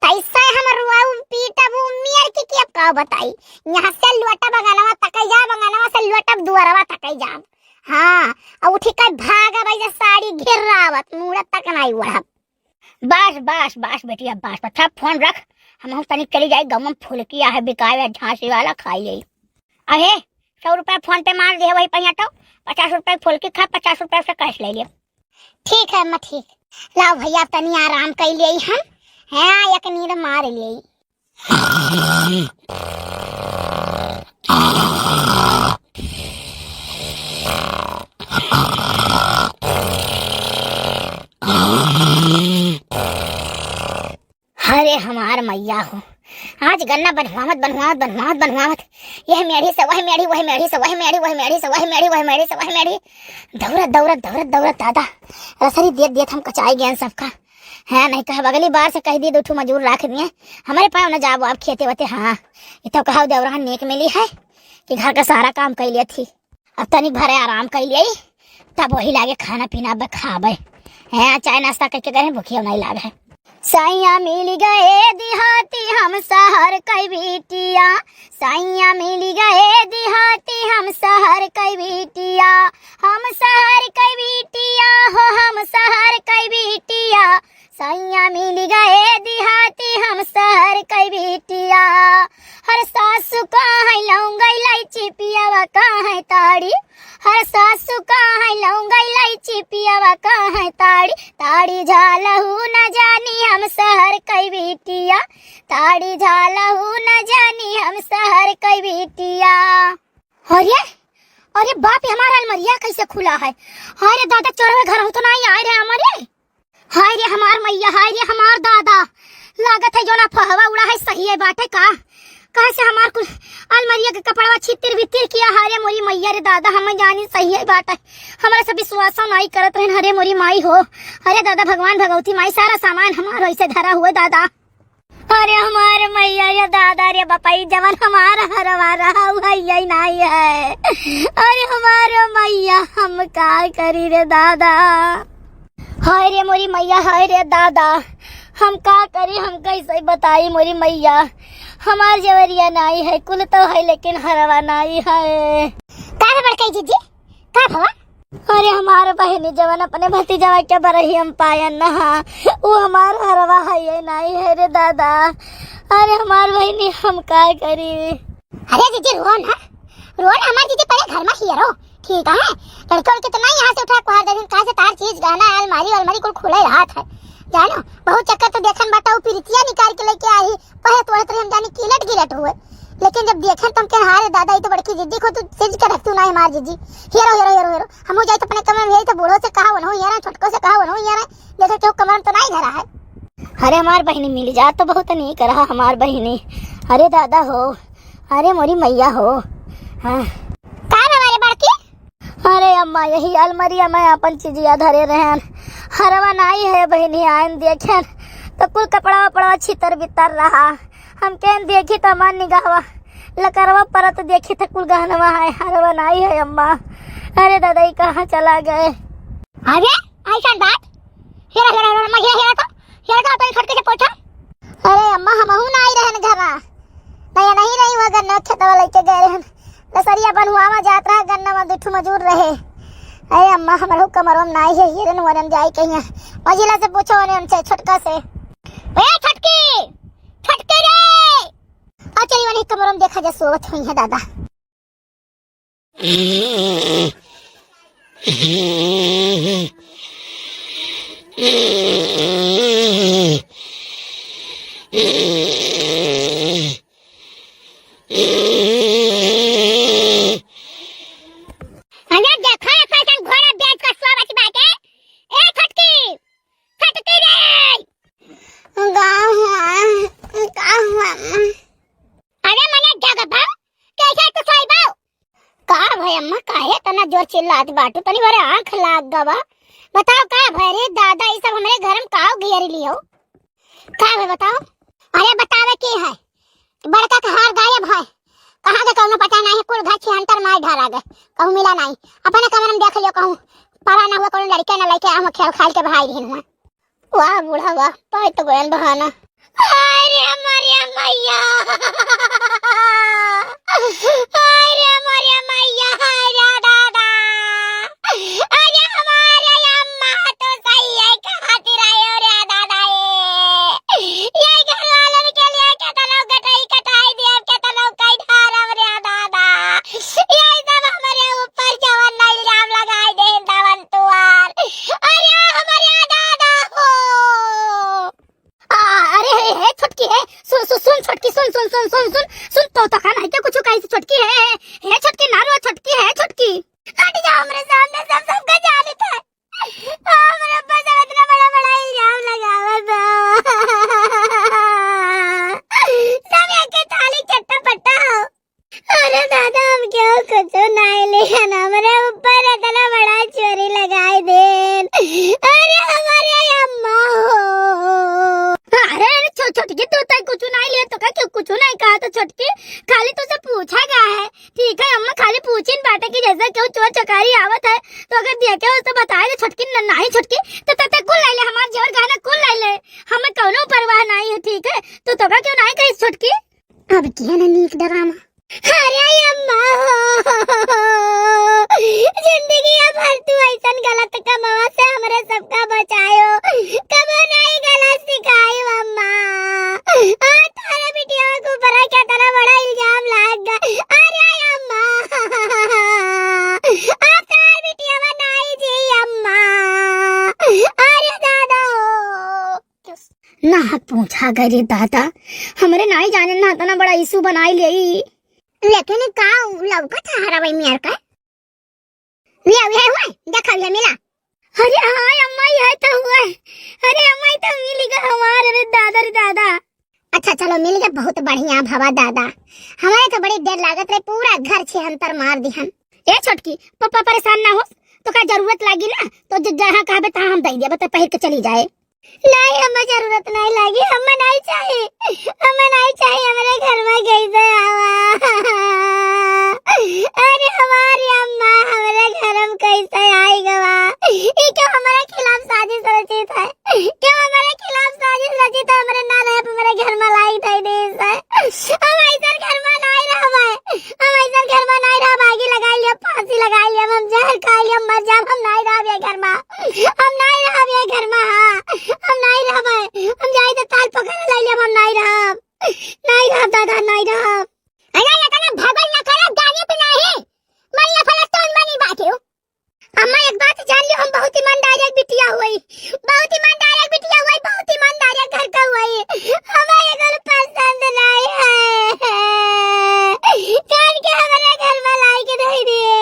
तैसे हम रुआऊ पीटब उ मियर की, कि अब का बताई। यहाँ से लोटब अंगनवा तक जा, अंगनवा से लोटब दुआरवा तक जाब। हाँ, और उठी के भागब ऐसे साड़ी घेरावत, मूड़ा तक नहीं ओढ़ब। बस बस बस बेटी, अब बस, अच्छा फोन रख, हम तनी चली जाई, गमम फुलकी आहे बिकावे, झांसी वाला खाई जाई। अहे, सौ रुपया फोन पे मार दे, वही पहिया तो पचास रुपया फुलकी खा, पचास रुपया से कैश ले ले। ठीक है अम्मा, ठीक। लाओ भैया, तनी आराम कर ले हम, हाँ, एक नींद मार ले। अरे हमार मैया हो, आज गन्ना बन्हवावत, बन्हवावत, बन्हवावत, बन्हवावत, यह मेढ़ी से वह मेढ़ी, वह मेढ़ी से वह मेढ़ी, वह मेढ़ी से वह मेढ़ी, वह मेढ़ी से वह मेढ़ी, दौड़त, दौड़त, दौड़त, दौड़त दादा, रसरी देत, देत हम कचाई गए सबका। हाँ, नहीं तो अब अगली बार से कह दिए, दो ठो मजूर रख दिए, हमारे पाँव न जाबो अब खेते वते। हाँ, ये तो कहा देवरान नेक मिली है कि घर का सारा काम कर लिया थी। अब तनिक भरे आराम कर लिए, तब वही लागे खाना पीना अब खाबे। हैं, चाय नाश्ता करके गए, भूखियो नहीं लागे। सैया मिल गए देहाती हम शहर कै बिटिया, सैया मिल गए देहाती हम शहर कै बिटिया, हम शहर कै बिटिया हो, हम शहर कै बिटिया, सैया मिल गए देहाती हम शहर कै बिटिया। हर सासु का है लौंग इलायची, पियावा का है ताड़ी, हर सासु का है लौंग इलायची, पियावा का है ताड़ी, ताड़ी झालहू न जानी हम शहर कै बिटिया। ताड़ी झालहू न जानी हम सहर कै बिटिया। अरे, अरे बाप रे, हमार अलमरिया कैसे खुला है? हाय रे दादा, चोरवा घर हो तो नहीं आए रे हमारे। हाय रे हमार मैया, हाय रे हमार दादा, लागत है जौन अफवाह उड़ा है सही है बाटे का? कहे से हमार कुल अलमरिया के कपड़वा छितिर बितिर किया। हाय रे मोरी मैया रे दादा, हम जानी सही है बाटे, हमरा से विश्वास नहीं करत रहन। हरे मोरी माई हो, अरे दादा भगवान भगवती माई, सारा सामान हमार वैसे धरा हुआ दादा। अरे हमार मैया रे दादा रे बपई, जवन हमार हरवा रहा उ है यही नहीं है। अरे हमार मैया, हम का करी रे दादा। हाय रे मोरी मैया, हाय रे दादा, हम का करी, हम कैसे बताई मोरी मैया। हमार जेवरिया नाई है, कुल तो है लेकिन हरवा नाई है। का रे बड़कई जीजी, का भवा? अरे हमार बहिनी जवन अपने भतीजवा के बरही हम पायन नहा, उ हमार हरवा है ये नाई है रे दादा। अरे हमार बहिनी हम का करी? अरे जीजी रो ना, रो ना हमार जीजी, पहले घर में हियरो। ठीक है, लड़के उड़के तो नहीं यहाँ से उठा कुहार दे, कहाँ से तार चीज गहना अलमारी अलमारी कुल खुले रहत है। जानो, बहुत चक्कर तो देखन बाटा, उ पिरितिया निकाल के लेके आई, पहले तोड़त रही हम जानी किलट गिलट हुए, लेकिन जब देखन तो हम कहे, "हाँ रे दादा, ये तो बड़की जीजी को तू चीज के रखतू ना हमार जीजी।" हेरो, हेरो, हेरो, हेरो, हमहू जाई तो अपने कमरे में, यही तो बूढ़ो से कहा वनहु हियरा, छोटको से कहा वनहु हियरा, देखे केहू कमरा में तो नहीं धरा है। अरे हमार बहिनी मिल जा तो बहुत नीक रहा हमार बहिनी। अरे दादा हो, अरे मोरी मैया हो। हाँ। का रे हमारे बड़की? अरे अम्मा, यही अलमरिया में अपन चिजिया धरे रहन, हरवा नाई है बहिनी, आयन देखेन तो कुल कपड़ा वपड़ा छितर बितर रहा। हम केन देखी तो हमार निगाहवा लकरवा परत देखी तो कुल गहनवा है, हरवा नाई है अम्मा। अरे दादा, ई कहाँ चला गए? अरे ऐसा बात, हेरा, हेरा, हेरा, अम्मा, हेरा, हेरा तो, हेरा तो अपन छोटके से पूछा। अरे अम्मा, हमहू ना आई रहन घरा। नहीं, नहीं, नहीं, वो गन्ना खेतवा लेके गए रहन। लसरिया बनुआवा जात रहा, गन्ना में दुठू मजूर रहे। अरे अम्मा, हमरो कमरो में नाई है, हेरन वरन जाए कहिया। मझिला से पूछो ने उनसे, छोटका से। ए छोटकी, छोटकी रे। आ चली वही कमरो में देखा जा सोवत हुई है दादा। अरे देखो, ये कैसन घोड़ा बेच के सोवत बाटे। ए छोटकी, छोटकी रे। का हुआ? का हुआ, अम्मा? अरे मने जगबा, कैसे तू सोइबो? का भय अम्मा, काहे तना जोर चिल्लात बाटू? तनी बरे आँख लाग गवा। बताओ का भय रे दादा, ई सब हमरे घर में काव घेर लियो? का भय बताओ? अरे बतावे के है, बड़का के हार गायब है, कहाँ के कौनो पता नहीं, कुल घर छिहंतर मार ढारा गए, कहूँ मिला नहीं। अपने कमरे में देख लियो, कहूँ पड़ा ना हुआ, कौनो लड़के ना लड़के आऊँ खेल खाल के भाई रही हुआ। वाह बूढ़ा वाह, पाए तो गयन बहाना। हाय रे हमारे मैया, हाय रे हमारे मैया, हाय रे दादा। अरे हमारे अम्मा तो सही है, कहाँ तिरायो रे दादा ये। ये घर वालन के लिए केतनो गटई कटाई दिया, केतनो कई ढारम रे दादा। ये सब हमरे ऊपर जवन इल्जाम लगाई दे दवन तुआर। अरे हमारे दादा हो। आ, अरे हे, हे छोटकी हे, सुन, सुन, सुन छोटकी, सुन, सुन, सुन, सुन, सुन, सुन, तो, तो का नहीं क्या कुछ कही छोटकी हे, हे छोटकी ना रो छोटकी हे, छोटकी। हट जाओ हमरे सामने से, हम सबका जानित है। हमरे ऊपर सब इतना बड़ा, बड़ा इल्जाम लगावत हो। सब एक ही थाली चट्टा पट्टा हो। अरे दादा, हम क्यों कुछ नहीं लिया ना, हमरे ऊपर इतना बड़ा चोरी लगाई देन। अरे हमारे अम्मा हो। अरे, अरे, छो-, छोटकी, तू तक कुछ नहीं लिया तो का, क्यों कुछ नहीं कहा तो छोटकी, खाली तुझसे पूछा गया है। ठीक है अम्मा, खाली पूछिन बाटे कि जैसे क्यों चोर चकारी आवत है तो अगर देखे हो तो बताए दे छोटकी, न-, नहीं छोटकी, तो तते कुल ले ले, हमार जेवर गहना कुल ले ले, हमें कौनो परवाह नहीं है। ठीक है, तू तो का क्यों नहीं कही छोटकी? अब किया ना नीक डरामा। अरे अम्मा हो, जिंदगी भर तू ऐसन गलत कमवा से हमरे सबका बचायो, कबो नहीं गलत सिखायो अम्मा। आ तारा बिटिया के ऊपर केतना बड़ा इल्जाम लाग गया। अरे अम्मा, अब तार बिटिया नहीं जी अम्मा। अरे दादा हो। ना पूछा। अगर ये दादा, हमरे नाई जाने ना इतना बड़ा issue बनाई लेई। लेकिन का लौकत है हरवई मियर का? ले, उहे हुए, देखा, उहे मिला। अरे हाँ अम्मा, यह तो हुए। अरे अम्मा, ये तो मिल गया हमार, अरे दादा रे दादा। अच्छा, चलो, मिल गया, बहुत बढ़िया भवा दादा। हमारे तो बड़ी देर लागत रहे, पूरा घर छे अंतर मार दिहन। ए छोटकी, पापा परेशान ना हो, तो का जरूरत लागी ना, तो ज-, जहाँ कहबे तहाँ हम दे देबे, तो पहिर के चली जाए। नहीं, हमें जरूरत नहीं लागी, हमें नहीं चाहिए, हमें नहीं चाहिए, हमरे घर में कैसे आवा? अरे हमारी अम्मा हमरे घर में कैसे आई गवा? ये क्यों हमारे खिलाफ साजिश रचित है? क्यों हमारे खिलाफ साजिश रचित है? हमरे ना रहे, हमरे घर में लाई थई देश है। हम ऐसा घर में नहीं रहबे, हम ऐसा घर में नहीं रहबे, आगी लगा लिया, फांसी लगा लिया, हम जहर खा लिया, मर जाब, हम नहीं रहब ये घर में। हम नाई रहब ये घर में, हाँ, हम नाई रहब। हम जाई तो ताल पकड़ ले लेब, हम नाई रहब। नाई रहब दादा, नाई रहब। अरे ये कने भगल न करे, जाने तो नहीं। मैं ये फलस्तून में नहीं बाटे हूँ। अम्मा एक बात जान लियो, हम बहुत ईमानदार एक बिटिया हुई, बहुत ईमानदार एक बिटिया हुई, बहुत ईमानदार एक घर का हुई। हमें ये कुल पसंद नहीं है। कान के हमारे घर में लाई के दे दिए,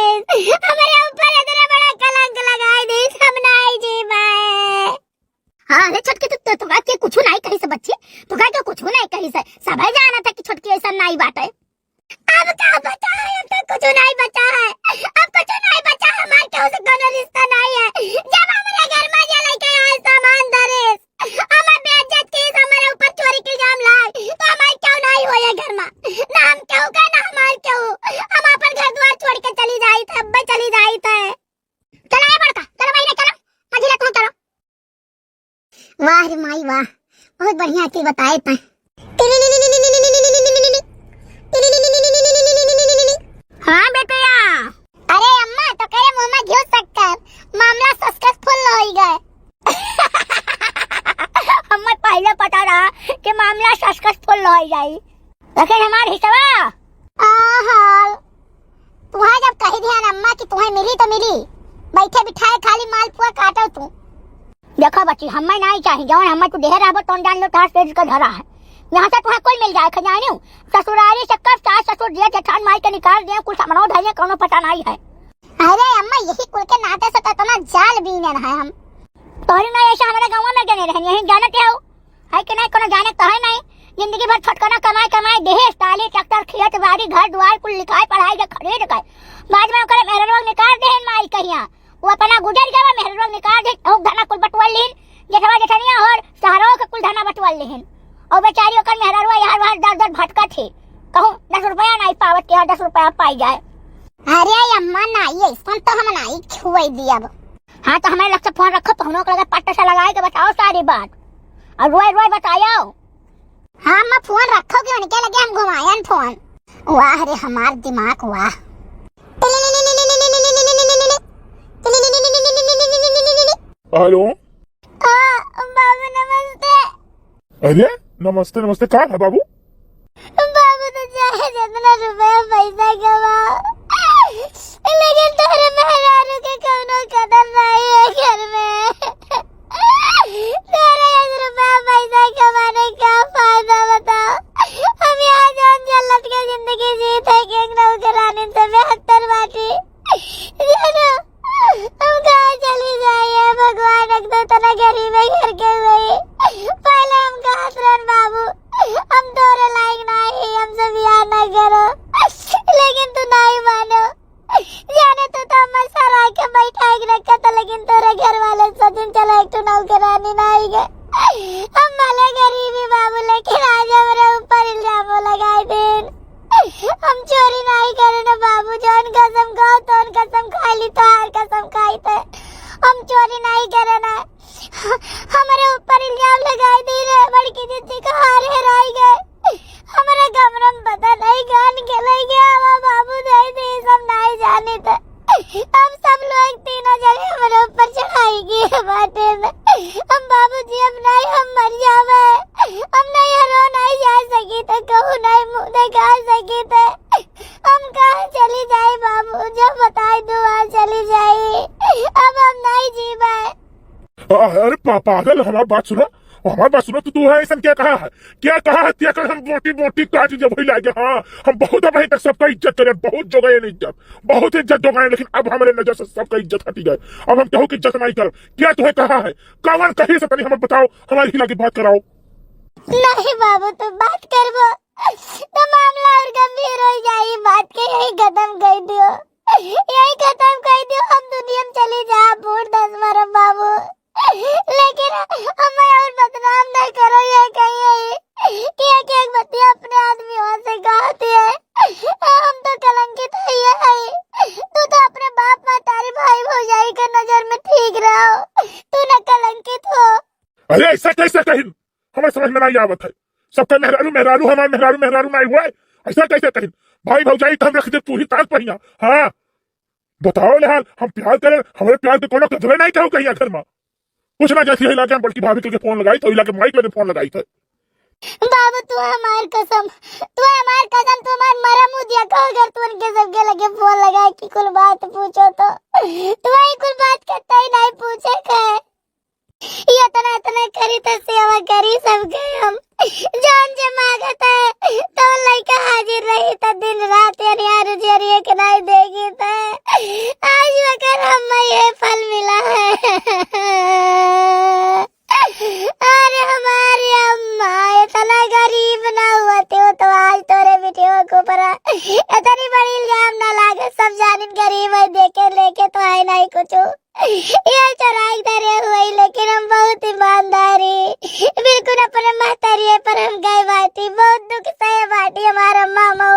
हमारे ऊपर इतना बड़ा कलंक लगाई दिए, हम नहीं जी पाए। हाँ, अरे छोटकी, तू, तू, तोका के कुछ नहीं कही से बच्ची, तोका के कुछ नहीं कही से, सबै जानत है कि छोटकी ऐसा नहीं बाटे। अब का बचा है, अब तो कुछ नहीं बचा है, अब कुछ नहीं बचा है, हमार केहू से कोनो रिश्ता नहीं है। जब हमारे घर में ये लड़के आए सामान धरे, हमार बेइज्जत की, हमारे ऊपर चोरी के इल्जाम लाए, तो हमार क्यों नहीं हो ये घर में? ना हम केहू का, ना हमार केहू, हम अपन घर द्वार छोड़ के चली जाई थे, अब चली जाई थे। चला ए बड़का, चला बहिने, चला, मंझिला तू चला। वाह रे माई वाह, बहुत बढ़िया के बताए तैं। हाँ बेटया। अरे अम्मा, तो करे मुँह में घिउ शक्कर, मामला successful होइ गए। हमें पहले पता रहा कि मामला successful होइ जाई। लेकिन हमार हिस्सा। आहा, तुहा जब कही दिहन अम्मा कि तुहे मिली तो मिली, बैठे बिठाए खाली मालपुआ काटो तू। देखो बच्ची, हमें नहीं चाही, जौन हमें तू देहे रहबो तौन जान लो तोहार सेज का धरा है। यहाँ से तुहे कुल मिल जाए, खजानियो। ससुरारी से कब सास ससुर जेठ जेठान माई के निकाल दिए, कुल समनो धइए, कौनो पता नहीं है। अरे अम्मा, यही कुल के नाते से तो इतना जाल बीनन है हम। तोहरी ना ऐसा हमारे गाँव में गने रहन, यही जानत हो, है कि नहीं, कोनो जाने तो है नहीं। जिंदगी भर छोटकना कमाए कमाए, दहेज, ताली, ट्रैक्टर, खेत बाड़ी, घर द्वार, कुल लिखाए पढ़ाई के खरीद के, बाद में ओकरे मेहररुआ निकाल देहन माई कहिया, वो अपना गुजर गवा, मेहररुआ निकाल दे, ओ धना कुल बटुआ लीन, जेठवा जेठनिया और सहरवा के कुल धना बटुआ लेहन। और बेचारी ओकर मेहररुआ यहाँ वहाँ दर दर भटकत है, कहूँ दस रुपया नहीं पावत के यहाँ दस रुपया पाई जाए। अरे अम्मा, नाई, ऐसन तो हम नाई छुए दियब। हाँ, तो हमारे लग से फोन रखो, पहुनों के लगे पट्ट से लगाए के बताओ सारी बात, और रोए रोए बताओ। हाँ अम्मा, फोन रखो कि उनके लगे हम घुमायन फोन। वाह रे हमार दिमाग, वाह। हेलो। आ, बाबू नमस्ते। अरे, नमस्ते, नमस्ते, का है बाबू? बाबू तो चाहे जितना रुपया पैसा कमाओ, लेकिन तोरे मेहरारू के कौनो कदर नहीं है घर में। तोरे एक रुपया पैसा कमाने का फायदा बताओ? हम यहाँ जान जल्लत के जिंदगी जीते, के नौकरानी से बेहतर बाटी। जानो, हम कहाँ चली जाई, हे भगवान, एक तो इतना गरीब है घर के हुए। पहले हम कहत रहन बाबू, हम तोरे लायक नहीं, हमसे बियाह ना करो, लेकिन तू नहीं मानो। जाने तू तो हमें सरा के बैठा के रखा था, लेकिन तोरे घर वाले सोचिन चला एक ठो नौकरानी नहीं गए। हम भले गरीबी बाबू, लेकिन आज हमारे ऊपर इल्जाम लगाए दिन। हम चोरी नहीं करे ना बाबू, जौन कसम खाओ, तौन कसम खाई ली, तोहार कसम खाई थे। हम चोरी नहीं करे ना। हमरे ऊपर इल्जाम लगाए दी रे, बड़की दीदी का हार हेराई गए। हमरे कमरा में पता नहीं कौन के ले गया, वो बाबू दे दे, सब नहीं जाने थे। अब सब लोग तीनों जने हमरे ऊपर चढ़ाई की बाटे में। हम बाबूजी, हम नहीं, हम मर जावे। हम नहीं हरो नहीं जा सकी थे, कहूँ नहीं मुँह देखा सकी थे। हम कहाँ चली जाई बाबू, जो बताई दो वहाँ चली जाई। अब हम नहीं जीबे। अ-, अरे पा-, पागल, हमार बात सुना। हमार बात सुनो तो, तू है ऐसन क्या कहा है? क्या कहा है? क्या कर हम बोटी बोटी काट जब वही लागे। हाँ, हम बहुत अब तक सबका इज्जत करे, बहुत जोगाए इज्जत, बहुत इज्जत जोगाए, लेकिन अब हमारे नजर से सबका इज्जत हटी गए। अब हम केहू की इज्जत नहीं करब। क्या तुम्हें कहा है? कवन कहीं से तनी हमें बताओ, हमारी हिला की बात कराओ। नहीं बाबू, तू बात करबो तो मामला और गंभीर हो जाई। बात के यही खत्म कर दियो, यही खत्म कर दियो। हम दुनिया में चली जा, बूढ़ दस मरम बाबू। लेकिन हमें और बदनाम न करो, ये कहिए कि एक एक बतिया अपने आदमी वहाँ से कहती है। हम तो कलंकित है, ये है। तू तो अपने बाप, महतारी, भाई, भौजाई के नजर में ठीक रहो, तू न कलंकित हो। अरे, ऐसा कैसे कहिन? हमें समझ में नहीं आवत है। सबका मेहरारू, मेहरारू, हमार मेहरारू, मेहरारू नहीं हुआ है। ऐसा कैसे कहिन? भाई भौजाई तो हम रख दे, तू ही तान पहिया। हाँ, बताओ ले हाल, हम प्यार करें, हमारे प्यार के कोनो कदर नहीं कहो कहीं घर में। कुछ ना, जैसे ही इलाके में बड़की भाभी के फोन लगाई, तो इलाके माइक लगे फोन लगाई थे। बाबू, तू हमार कसम, तू हमार कसम, तू हमार मरा मुँह दिया कहो अगर तू उनके सबके लगे फोन लगाए कि कुल बात पूछो तो। तू ही कुल बात करता ही नहीं पूछे के। ये इतना, इतना करी तो सेवा करी सबके हम। जान जे मांगत है, तो लइका हाजिर रही तो दिन रात अनियार उजियर एक नाई देगी तो आज मगर हम ये फल मिला है। अरे हमारी अम्मा, इतना गरीब ना हुआ तू तो आज तोरे बिटियों के ऊपर इतनी बड़ी इल्जाम ना लागे। सब जानिन गरीब है, देखे लेके तो है नहीं कुछ। ये चोराई धरे हुए, लेकिन हम बहुत ईमानदारी, बिल्कुल अपने महतरिये पर हम गए बाटी, बहुत दुख सहे बाटी हमारा मामा,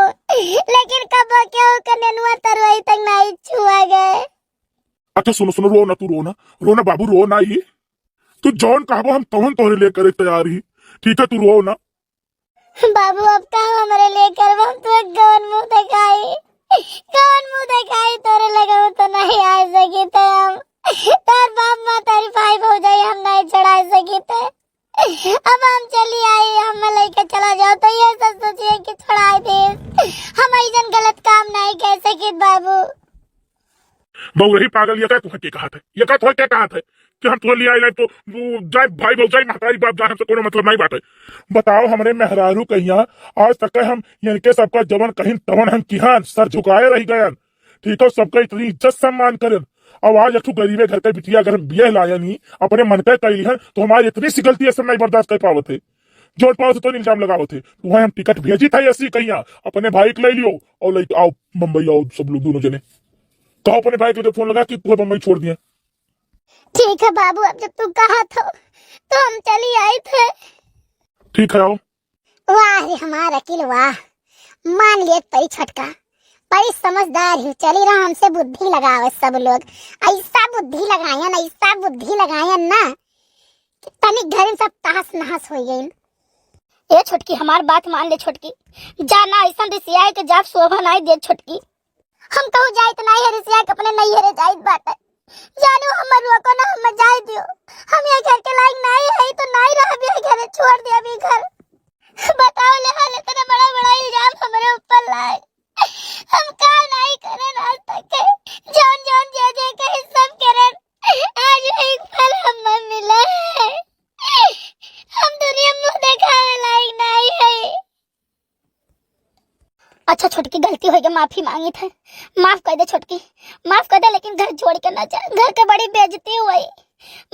लेकिन कबो केहू के नेनुआ तरुआई तक नहीं छुआ गए। अच्छा सुनो, सुनो, रो ना, तू रो ना, रो ना बाबू, रो ना ही। तू जौन कहबो हम तौन तोहरे लिए करे तैयार ही। ठीक है, तू रो ना। बाबू, अब का हमरे लेकर हम तो कौन मुंह दिखाई, कौन मुंह दिखाई? तोरे लगे तो नहीं आ सकी थे हम, तार बाप महतारी भाई भौजाई हम नहीं छोड़ा सकी थे। अब हम चली आई, हम लेके चला जाओ तो ये सब सोचिए कि छोड़ा दे, हम ऐसन गलत काम नहीं कर सकी बाबू। बउरही पागल, ये का तुहके कहत है? ये का तुहके कहत है कि हम तुहे लिया आइले तो उ जाए भाई भौजाई महतारी बाप जान हमसे कोनो मतलब नहीं बाटे। बताओ हमरे मेहरारू कहिया आज तक हम इनके सबका जवन कहिन तवन हम किहान सर झुकाए रह गयन। ठीक हो, सबका इतनी इज्जत सम्मान करन। अब आज एक ठो गरीबे घर के बिटिया अगर हम बियाह लायन ही अपने मन के कैली हन तो हमारी इतनी सी गलती ऐसे नहीं बर्दाश्त कर पावत है। जोर पाओ से तो इल्जाम लगावत है। तुम्हें हम टिकट भेजी था ऐसी कहिया अपने भाई के ले लियो और लेके आओ बम्बई आओ सब लोग दोनों जने। कहो अपने भाई को जब फोन लगा कि तुम्हें बम्बई छोड़ दिया। ठीक है बाबू, अब जब तू कहा तो, तो हम चली आई थे। ठीक है आओ। वाह रे हमार अकिल वाह, मान लिए परी छोटका, बड़ी समझदार ही। चली रहा हमसे बुद्धि लगावे सब लोग, ऐसा बुद्धि लगायन, ऐसा बुद्धि लगायन ना कि तनिक घर में सब तहस नहस हो गई। ए छोटकी, हमार बात मान ले छोटकी, जाना ऐसा रिसियाए के जाब शोभा नाई दे छोटकी। हम कहूँ जाइत नाई है रिसिया के अपने नहीं हरे जाइत बाटे। जानू हमर रोको ना, हम जाए दियो। हम ये घर के लायक नाई है तो नाई रहब ये घर, छोड़ दे अभी घर। बताओ ले हाल इतना बड़ा बड़ा इल्जाम हमरे ऊपर लाए। हम का नाई करे आज तक के। जौन जौन जे जे कहे सब करे। आज एक फल हमें मिला है। हम दुनिया मुंह दिखावे लायक नाई है। अच्छा छोटकी, गलती हो गई, माफी मांगी थे, माफ कर दे छोटकी, माफ कर दे, लेकिन घर छोड़ के ना जा, घर के बड़ी बेइज्जती हुई,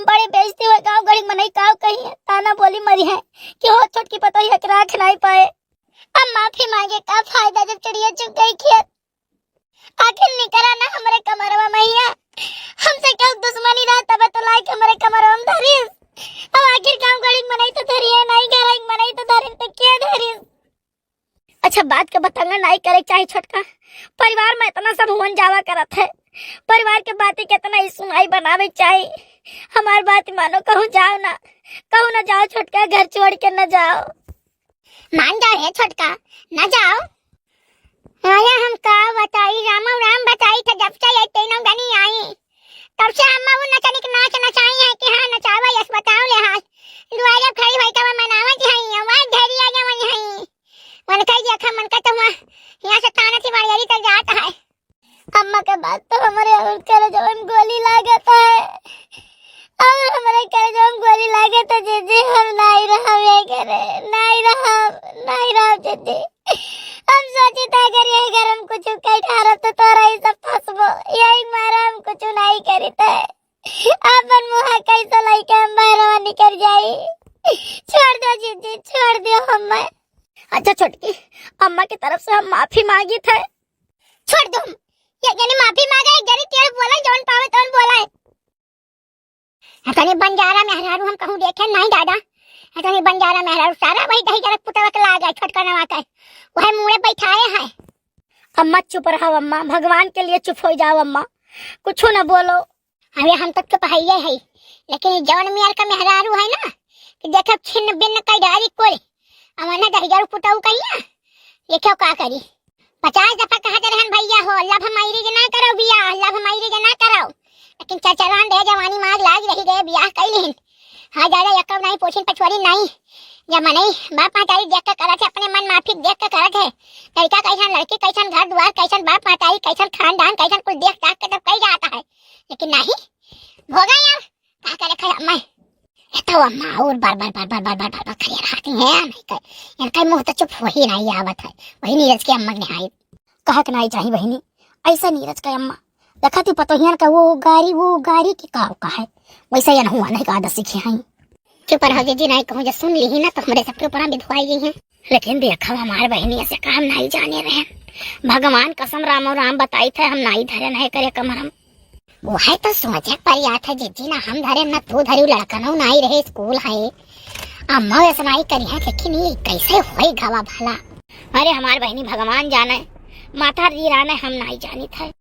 बड़ी बेइज्जती हुई। गाँव गड़ी मनई काव कही है, ताना बोली मरी है कि हो छोटकी पतोही के राख नहीं पाए। अब माफी मांगे का फायदा जब चिड़िया चुग गई खेत। आखिर निकरा ना हमरे कमरवा मैया, हमसे क्यों दुश्मनी रहा तब तो लाइक हमरे कमरवा में धरिस। अब आखिर गाँव गड़ी मनई तो धरी है नहीं, घर मनई तो धरी तो क्या धरिस? अच्छा, बात के बतंगा नाई करे के चाही छोटका। परिवार में इतना सब हुवन जावा करत है, परिवार के बातें के इतना ही सुनाई बनावे के चाही। हमार बात मानो, कहूँ जाओ ना, कहूँ ना जाओ छोटका, घर छोड़ के ना जाओ। मान जाओ हे छोटका, ना जाओ। आया हम का बताई, रामो राम बताई था, जब से ये तीनों गनी आई, तब से हम वो नचनिक नाच नचाई है कि हाँ नचावा यस बताओ ले हाल। दुआरे खड़ी होई तब मनावत है, आवाज धैर्य आ जावन है। मन कह दिया था, मन का तो हुआ, यहाँ से थाना से बड़ियारी तक जात है। अम्मा के बाद तो हमारे और करे जवन गोली लागत है। और हमरे करेजवा में गोली लागे तो जीजी, हम नाई रहब ये घरे, नाई रहब, नाई रहब जीजी। हम सोची था अगर ये घर हम कुछ कई ठारब तो तोरा ही सब फंसबो, यही मारे हम कुछ नाई करी थे। अपन मुँह कैसे लइके हम बाहरवा निकल जाई? छोड़ दो जीजी, छोड़ दो हमें। अच्छा छोटकी, अम्मा की तरफ से हम माफी मांगी थे। छोड़ दो हम। एक जनी माफी मांगे, एक जनी टेढ़ बोला, जौन पावे तौन बोला है। इतनी बंजारा मेहरारू हम कहूँ देखे नहीं दादा। इतनी बंजारा मेहरारू सारा वही दही जरा पुतवा के लाग है, छोटका नवा के। वही मुड़े बैठाए है। अम्मा चुप रहो अम्मा, भगवान के लिए चुप हो जाओ अम्मा, कुछ न बोलो। अरे हम तो चुप हइये है, लेकिन जौन मियाँ का मेहरारू है ना, कि देखब छिन्न भिन्न कई डारी कुल। अब ना दहिजरू पुतऊ कहिया, ये क्यों का करी? पचास दफा कहत रहन भैया हो, love marriage ना करो बियाह, love marriage ना करो। लेकिन चचरान रहे जवानी मार लाग रही रहे, बियाह कई लिहिन। हाँ, ज्यादा यकब नहीं, पोछिन पछोरी नहीं। जब मनई बाप महतारी देख के करत है, अपने मन माफिक देख के करत है। लड़का कैसन, लड़की कैसन, घर दुआर कैसन, बाप महतारी कैसन, खानदान कैसन, कुल देख दाख के तब कही जाता है। लेकिन नहीं, भोगा यार, का करे खाए अम्मा? ये तो अम्मा और बार बार बार बार बार बार बार बार करिया रहती है, नहीं कर, इनका मुंह तो चुप हो ही नहीं आवत है। वही नीरज के अम्मा के निहाई। कहत नहीं चाही बहिनी, ऐसा नीरज का अम्मा। देखा तू पतोहियन का वो गारी, वो गारी की का का है, वैसे यन हुआ नहीं का आदत सीखे हैं। चुप रहो जीजी, नहीं कहूँ, जब सुन ली ही ना तो हमरे सबके ऊपर बिधुआई गई है। लेकिन देखो हमारे बहिनी ऐसे काम नहीं जाने रहे। भगवान कसम रामो राम बताई थे, हम नहीं धरे नहीं करे कमरम। वह तो सोचे पर याद है जीजी, ना हम धरे ना तू धरी, लड़कनो नहीं रहे, स्कूल है। अम्मा वैसे नहीं करी है, लेकिन ये कैसे होई गवा भला? अरे हमार बहिनी भगवान जाने, माता जी राने, हम नहीं जानी थे।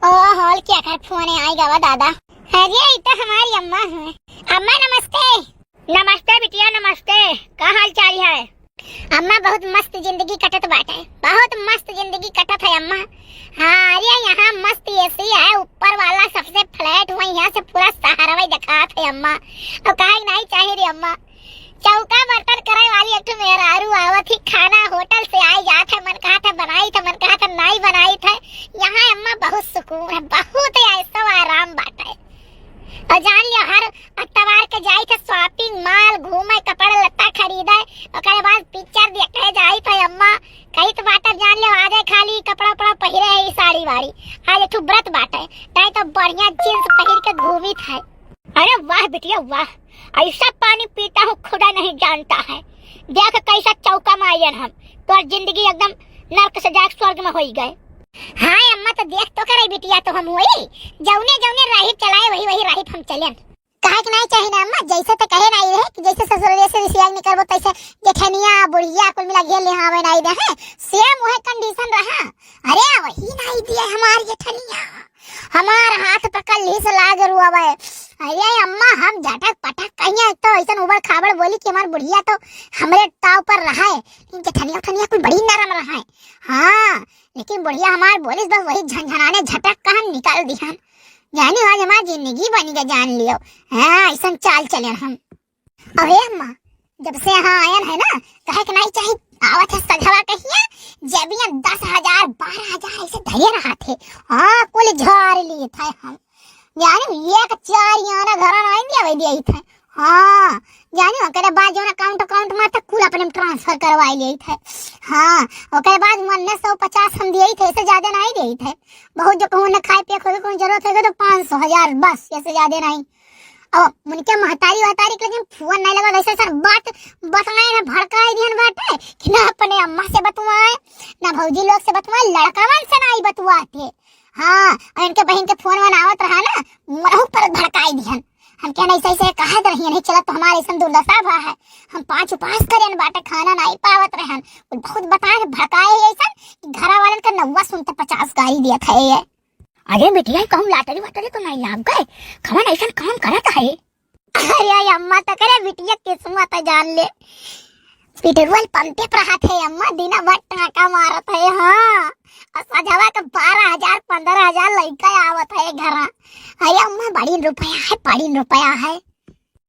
ओ, हॉल क्या कर फोन आई गवा दादा। अरे, ये तो हमारी अम्मा है। अम्मा नमस्ते। नमस्ते बिटिया, नमस्ते। का हाल चाल है? अम्मा बहुत मस्त जिंदगी कटत बाटे, बहुत मस्त जिंदगी कटत है अम्मा। हाँ, अरे यहाँ मस्त एसी है, ऊपर वाला सबसे फ्लैट हुआ, यहाँ से पूरा शहरवा दिखात है अम्मा। अब काहे नहीं चाहिए रे अम्मा? चौका बर्तन करे वाली एक ठो मेहरारू आवत ही, खाना होटल से आई जात है, मन कहा था बनाई था, मन कहा था नहीं बनाई था। यहाँ अम्मा बहुत सुकून है, बहुत ऐसा आराम बाटे। और जान लियो, हर अतवार के जाई थे shopping mall घूमे, कपड़ा लत्ता खरीदे, ओकरे बाद picture देखे जाई थे अम्मा। कही तो बाटे जान लियो, आजे खाली कपड़ा उपड़ा पहिरे है, ई साड़ी वाड़ी। आज एक ठो व्रत बाटे, नहीं तो बढ़िया jeans पहिर के घूमी थे। अरे वाह बिटिया वाह, ऐसा पानी पीता हूँ खुदा नहीं जानता है। देख कैसा चौका मारियन हम, तोर जिंदगी एकदम नर्क से जाके स्वर्ग में होई गए। हाँ अम्मा, तो देख तो करे बिटिया, तो हम वही जौने जौने राही चलाए वही वही राही हम चलेन। कहे के नहीं चाहिए ना अम्मा, जैसे तो कहे नहीं रहे कि जैसे ससुर से रिसियाई निकलबो तैसे जेठनिया बुढ़िया कुल मिला घेर ले, हाँ वही नहीं रहे, same वही condition रहा। अरे वही नहीं दिए हमार जेठनिया, हमार हाथ पकड़ ली से लाज रुआवे। अरे अम्मा, हम झटक पटक कहिया तो ऐसन उबड़ खाबड़ बोली कि हमार बुढ़िया तो हमरे ताव पर रहा है, लेकिन जेठनिया उठनिया कुल बड़ी नरम रहा है। हाँ, लेकिन बुढ़िया हमार बोलिस बस वही झनझनाने झटक का हम निकाल दिहन। जानी आज हमार जिंदगी बनी गई जान लियो। हाँ, ऐसन चाल चले हम। अरे अम्मा, जब से यहाँ आयन है ना, कहे के नहीं चाही, आवत है सधवा कहिया, जेबिया दस हजार, बारह हजार ऐसे धरे रहा थे। हाँ, कुल झाड़ लिए थे हम। यानी एक चार आना घरा नहीं दिया, वही दिया ही थे। हाँ, यानी ओकरे बाद जो account, account में तो कुल अपने में transfer करवा लिए थे। हाँ, ओकरे बाद उन्नीस सौ पचास हम दिए ही थे, ऐसे ज्यादा नहीं दिए ही थे। बहुत जो कहूँ ने खाए पिए खोए, कोई जरूरत होगा तो पाँच सौ, हजार बस, ऐसे ज्यादा नहीं। अब उनके महतारी वहतारी के लेकिन फोन नहीं लगा, वैसे सर बात बतलाए ना भड़काए दिहन बाटे कि ना अपने अम्मा से बतवाए, ना भौजी लोग से बतवाए, लड़कावन से नहीं बतवाते। हाँ, और इनके बहन के फोन वन आवत रहा ना, मरहू पर भड़काए दिहन। हम क्या नहीं सही से कहा रही नहीं चला तो हमारे ऐसा दुर्दशा भा है। हम पाँच उपास करें बाटे, खाना नहीं पावत रहन, कुल बहुत बताए भड़काए है ऐसा कि घरा वालन का नौवा सुनते पचास गाली दिया था ये। अरे बिटिया, कहूँ lottery वॉटरी तो नहीं लाग गए? कवन ऐसन काम करत है? अरे अम्मा, तकरे बिटिया किस्मत है जान ले। पेट्रोल पंपे पर हाथ है अम्मा, दिना भर टाका मारत है। हाँ, और सजवा के बारह हजार, पन्द्रह हजार लइका आवत है घरा। अरे अम्मा, बड़ी रुपया है, बड़ी रुपया है।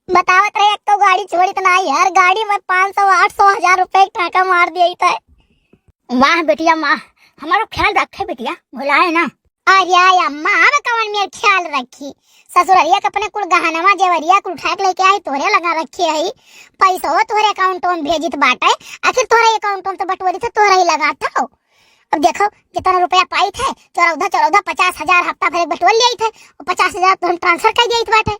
बतावत रहे, एक तो गाड़ी छोड़ी तो ना यार, गाड़ी में पाँच सौ, आठ सौ, हजार रुपए के टाका मार दिया था। वाह बिटिया वाह, हमारो ख्याल रखे बिटिया, भुलाए ना। अरे अम्मा, अब कवन मेर ख्याल रखी? ससुररिया के अपने कुल गहनवा जेवरिया कुल उठा के लेके आई, तोहरे लगा रखे है। पैसो तोहरे अकाउंट में भेजित बाटे, आखिर तोहरे अकाउंट में तो बटोरी थे, तोहरे ही लगा था। अब देखो, जितना रुपया पाई थे, चौदह चौदह पचास हजार हफ्ता भर एक बटोर लिया थे, वो पचास हजार तो हम ट्रांसफर कर दिया बाटे।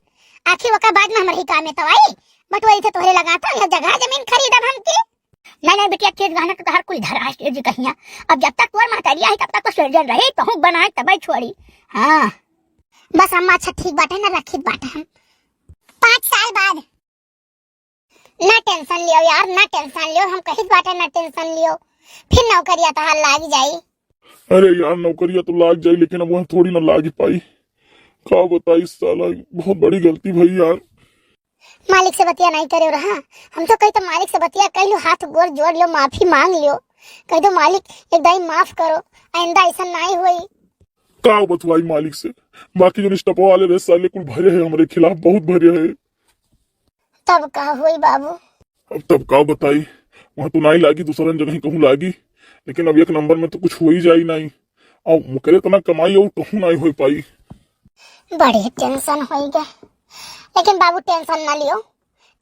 आखिर ओकर बाद में हमारे ही काम में तो आई, बटोरी थे तोहरे लगा था, यह जगह जमीन खरीदब हम की? नहीं, नहीं बिटिया, तेज गहना तो तोहर कुल धरा है, तेज कहिया। अब जब तक तोर महतारी आई, तब तक तो सर्जन रही, तहूँ बनाए तबै छोड़ी। हाँ। बस अम्मा, अच्छा ठीक बाटे ना, रखित बाटे हम। पाँच साल बाद। ना टेंशन लियो यार, ना टेंशन लियो, हम कहित बाटे ना टेंशन लियो। फिर नौकरिया तोहार लाग जाई। अरे यार, नौकरिया तो लाग जाई, लेकिन अब वह थोड़ी ना लाग पाई। का बताई साला, बहुत बड़ी गलती भई यार। मालिक से बतिया नहीं करे रहा। हम तो कही तो मालिक से बतिया कह लो, हाथ गोड़ जोड़ लो, माफी मांग लियो, कह दो मालिक एक दाई माफ करो, आइंदा ऐसा नहीं होई। का बतवाई मालिक से, बाकी जो स्टपवा वाले रहे साले कुल भरे हैं हमरे खिलाफ, बहुत भरे हैं। तब का होई बाबू? अब तब का बताई, वहाँ तो नहीं लागी, दूसरन जगह कहूँ लागी, लेकिन अब एक नंबर में तो कुछ हो ही जाई नहीं। अब ओकरे इतना कमाई और कहूँ नहीं हो पाई। बड़ी टेंशन होई गए, लेकिन बाबू टेंशन ना लियो,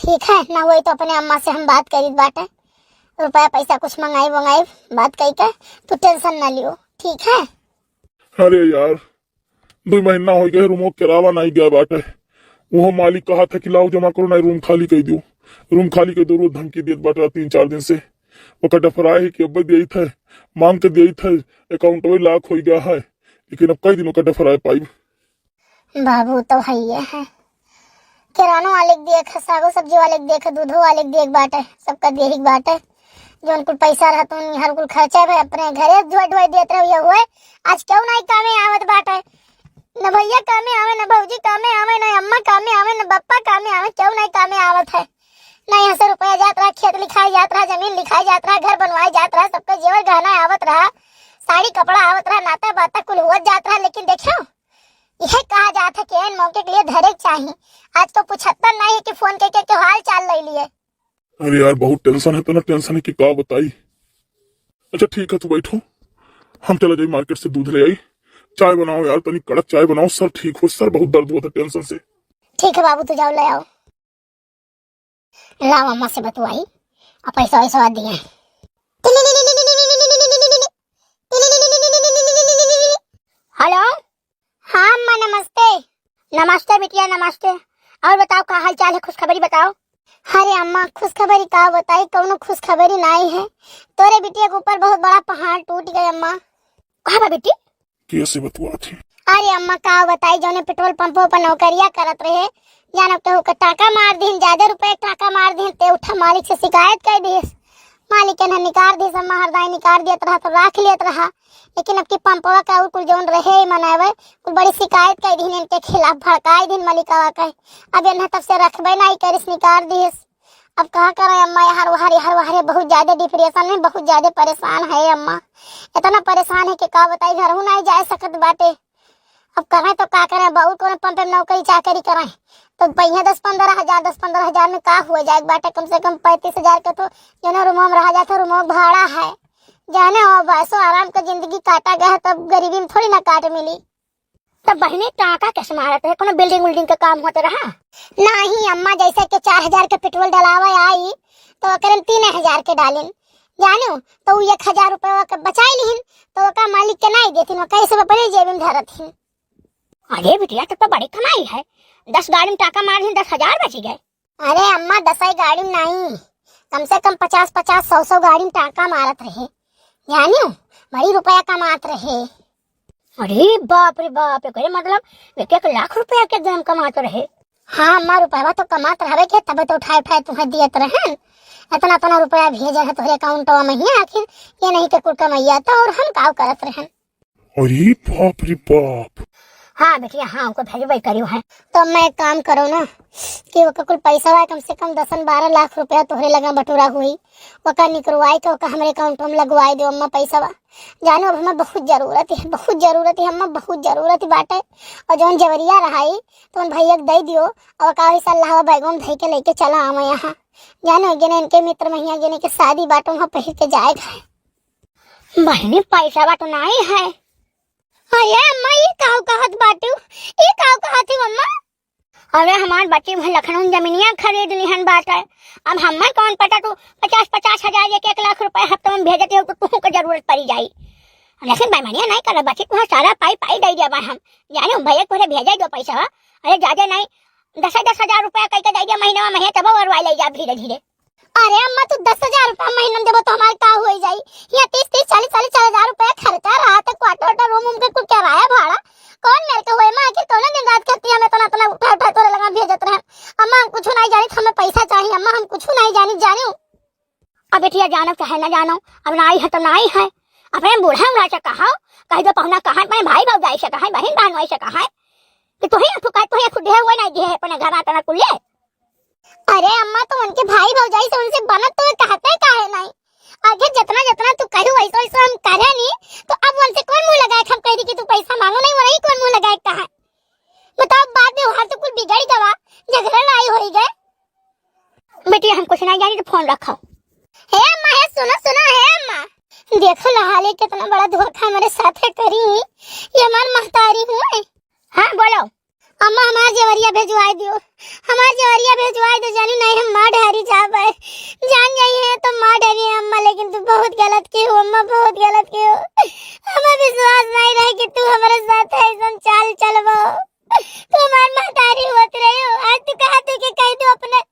ठीक है ना? वही तो अपने अम्मा से हम बात करी बाटे, रुपया पैसा कुछ मंगाई वंगाई, बात कही के, तू टेंशन ना लियो, ठीक है? अरे यार, दो महीना हो गए, रूमो किरावा नहीं गया बाटे। वो मालिक कहा था कि लाओ जमा करो, नहीं रूम खाली कर दियो, रूम खाली कर दो। रोज धमकी देत बाटे तीन चार दिन से। ओकर डफराए है कि अब दिए थे, मांग के दिए थे, अकाउंट में लॉक हो गया है, लेकिन अब कई दिन ओकर डफराए पाई। बाबू तो हइये है, किरानो वाले के देख, सागो सब्जी वाले के देख, दूधो वाले के देख बाटे, सबका देही के बाटे। जौन कुल पैसा रहत उन हर कुल खर्चा भे अपने घरे ढुआ ढुआ देत रहे, ये हुए। आज क्यों नहीं कामे आवत बाटे, न भैया कामे आवे, न भौजी कामे आवे, न अम्मा कामे आवे, न बप्पा कामे आवे, क्यों नहीं कामे आवत है? ना यहाँ से रुपया जात रहा, खेत लिखाए जात रहा, जमीन लिखाए जात रहा, घर बनवाए जात रहा, सबका जेवर गहना आवत रहा, साड़ी कपड़ा आवत रहा, नाता बाता कुल हुआ जात रहा, लेकिन देखियो, यह कहा जात है कि एन मौके के लिए धरे के चाही। आज तो पुछत्ता नहीं है कि फोन के, के, के हाल चाल ले लिए। अरे यार, बहुत टेंशन है, इतना टेंशन है कि का बताई। अच्छा ठीक है, तू बैठो, हम चला जाई मार्केट से दूध ले आई, चाय बनाओ यार, तनी कड़क चाय बनाओ, सर ठीक हो, सर बहुत दर्द होता टेंशन से। ठीक है बाबू, तू जाओ ले आओ। लाओ अम्मा से बतुआई, आ पैसा वैसा दिए। हेलो। हाँ अम्मा, नमस्ते। नमस्ते बिटिया, नमस्ते। और बताओ, का हाल चाल है, खुशखबरी बताओ। अरे अम्मा, खुशखबरी का बताई, कौनो खुशखबरी नहीं है। तोरे बिटिया के ऊपर बहुत बड़ा पहाड़ टूट गए अम्मा। का बा बेटी? कैसे बतुआत है? अरे अम्मा, का बताई, जौने पेट्रोल पंपो पर नौकरिया करत रहे, जान अब केहू के टाका मार दीन, ज्यादा रुपए टाका मार दीन, ते उठा मालिक से शिकायत कर दिस। मालिक एन्हे निकार दिस, अम्मा हरदाई निकार देत रहा तो राख लेत रहा, लेकिन अब की पंपवा का और कुल जौन रहे मनवे, कुल बड़ी शिकायत कर दीन इनके खिलाफ, भड़काई दीन मलिकवा के। अब एन्हे तब से रखबे नहीं करिस, निकार दिस। अब का करें अम्मा, यार वहारे, यार वहारे बहुत ज्यादा डिप्रेशन में, बहुत ज्यादा परेशान है अम्मा, इतना परेशान है कि का बताई, घर हूँ नहीं जा सकत बाटे। अब करें तो का करें, बहुत कोनो पंप में नौकरी चाकरी करें तो पहिया दस पन्द्रह हजार, दस पन्द्रह हजार में का हो जाए बाटे, कम से कम पैंतीस हजार के तो जौन रूमो में रहा जाता, रूमो भाड़ा है, जाने हो बसो आराम का जिंदगी काटा गया है, तब गरीबी में थोड़ी ना काट मिली। तब बहिनी टाका कैसे मारत रहे, कोनो बिल्डिंग उल्डिंग का काम होत रहा? नहीं अम्मा, जैसे कि चार हजार के पेट्रोल डलावे आई तो ओकरे में तीन हजार के डालिन, जानो तो उ एक हजार रुपया के बचाई लिहिन, तो ओका मालिक के नहीं देतिन, ओका ये सब अपने जेब में धरत हिन। अरे बिटिया, तब तो बड़ी कमाई है, दस गाड़ी में टाका मार लिहिन, दस हजार बच गए। अरे अम्मा, दसई गाड़ी में नहीं, कम से कम पचास पचास, सौ सौ गाड़ी में टाका मारत रहे, जानियो, बड़ी रुपया कमात रहे। अरे बाप रे बाप, एकरे मतलब एक एक लाख रुपया के एकदम कमात रहे। हाँ अम्मा, रुपया तो कमात रहबे के, तबे तो उठाए उठाए तुम्हें दियत रहन। इतना इतना रुपया भेजे है तोहरे अकाउंटवा में ही, आखिर ये नहीं के कुल कमैया तो और हम काव करत रहन। अरे बाप रे बाप। हाँ बेटिया, हाँ, ओकर भेजबे करियो है। तो मैं एक काम करो ना कि ओकर कुल पैसा बा, कम से कम दसन बारह लाख रुपया तोहरे लगा बटोरा हुई, ओकर निकरवाई के ओकर हमरे अकाउंट में लगवाई दो अम्मा पैसा बा। जानो, अब हमें बहुत जरूरत है, बहुत जरूरत है अम्मा, बहुत जरूरत बाटे। और जौन जवरिया रहाई तो उन भैया के दे दियो, और का वही सल्लाह बैगो में धई के लेके चला आवे यहाँ। जानो, जेने इनके मित्र महिया जेने के शादी बाटे, वहाँ पहिर के जाए के है। बहिनी, पैसा बा तो नाई है। अरे अम्मा, ई काउ कहत बाटू? ई काउ कहत हू अम्मा? अरे हमार बच्ची भर लखनऊ में जमीनिया खरीद लिहन बाटे। अब हमें कौन पता तू पचास, पचास हजार, एक, एक लाख रुपया हफ्ते में भेजत हो तो तुहू के जरूरत पड़ी जाई। लेकिन बेईमानिया नहीं करब बच्ची, तुहार सारा पाई, पाई दे देबा हम। जाने भैया तोहरे भेजे दो पैसा, अरे ज्यादा नहीं, दस, दस हजार रुपया कह के दे दे महीना में, तब अरवाई ले जा धीरे धीरे। अरे अम्मा, तू दस हजार रुपया महीना में देबो तो हमार का हो जाई? यहाँ तीस, तीस, चालीस, चालीस, चालीस हजार रुपया खर्चा रहा, तो क्वार्टर, क्वार्टर रूम, रूम के कुल किराया भाड़ा, कौन मेरे के होए माँ? आखिर कौन दिन रात के हम इतना, इतना उठा, उठा तोरे लगा भेजत रहे? अम्मा, हम कुछ नहीं जानी, हमें पैसा चाहिए अम्मा, हम कुछ नहीं जानी, जानी। अब बेटिया जानो चाहे ना जानो, अब नाई है तो नाई है। अपने बूढ़ा उड़ा से कहा, कह दो पहुना कहा, अपने भाई भौजाई से कहा, बहन बहनोई से कहा कि तुही फुका, तुही खुद है, वो नहीं दिए अपने घर आतना कुल्ले। अरे अम्मा, तो उनके भाई भौजाई से उनसे बनत तो कहते काहे नहीं? आगे जितना जितना तू कहू वैसे वैसे हम करे नहीं, तो अब उनसे कौन मुंह लगाए? हम कह दी कि तू पैसा मांगो नहीं, वही कौन मुंह लगाए कहा? बताओ, बात व्यवहार तो कुल बिगड़ गवा, झगड़ा लड़ाई होई गए। बेटी, हम कुछ नहीं जानी, तो फोन रखो। हे अम्मा, हे सुनो, सुनो, हे अम्मा, देखो लहाले कितना बड़ा धोखा हमारे साथे करी, ये हमार महतारी हुए। हाँ, बोलो। अम्मा, हमार जेवरिया भेजवाई दियो, हमार जेवरिया भेजवाई दो, जानी नहीं हम मार ढारी जाबे, जान जाई है तो मार ढारी है अम्मा, लेकिन तू बहुत गलत की हो अम्मा, बहुत गलत की हो, हमें विश्वास नहीं रहे कि तू हमारे साथ ऐसा चाल चलबो। तू हमार महतारी होत रहे हो, आज तू कहा तू के कह दो अपने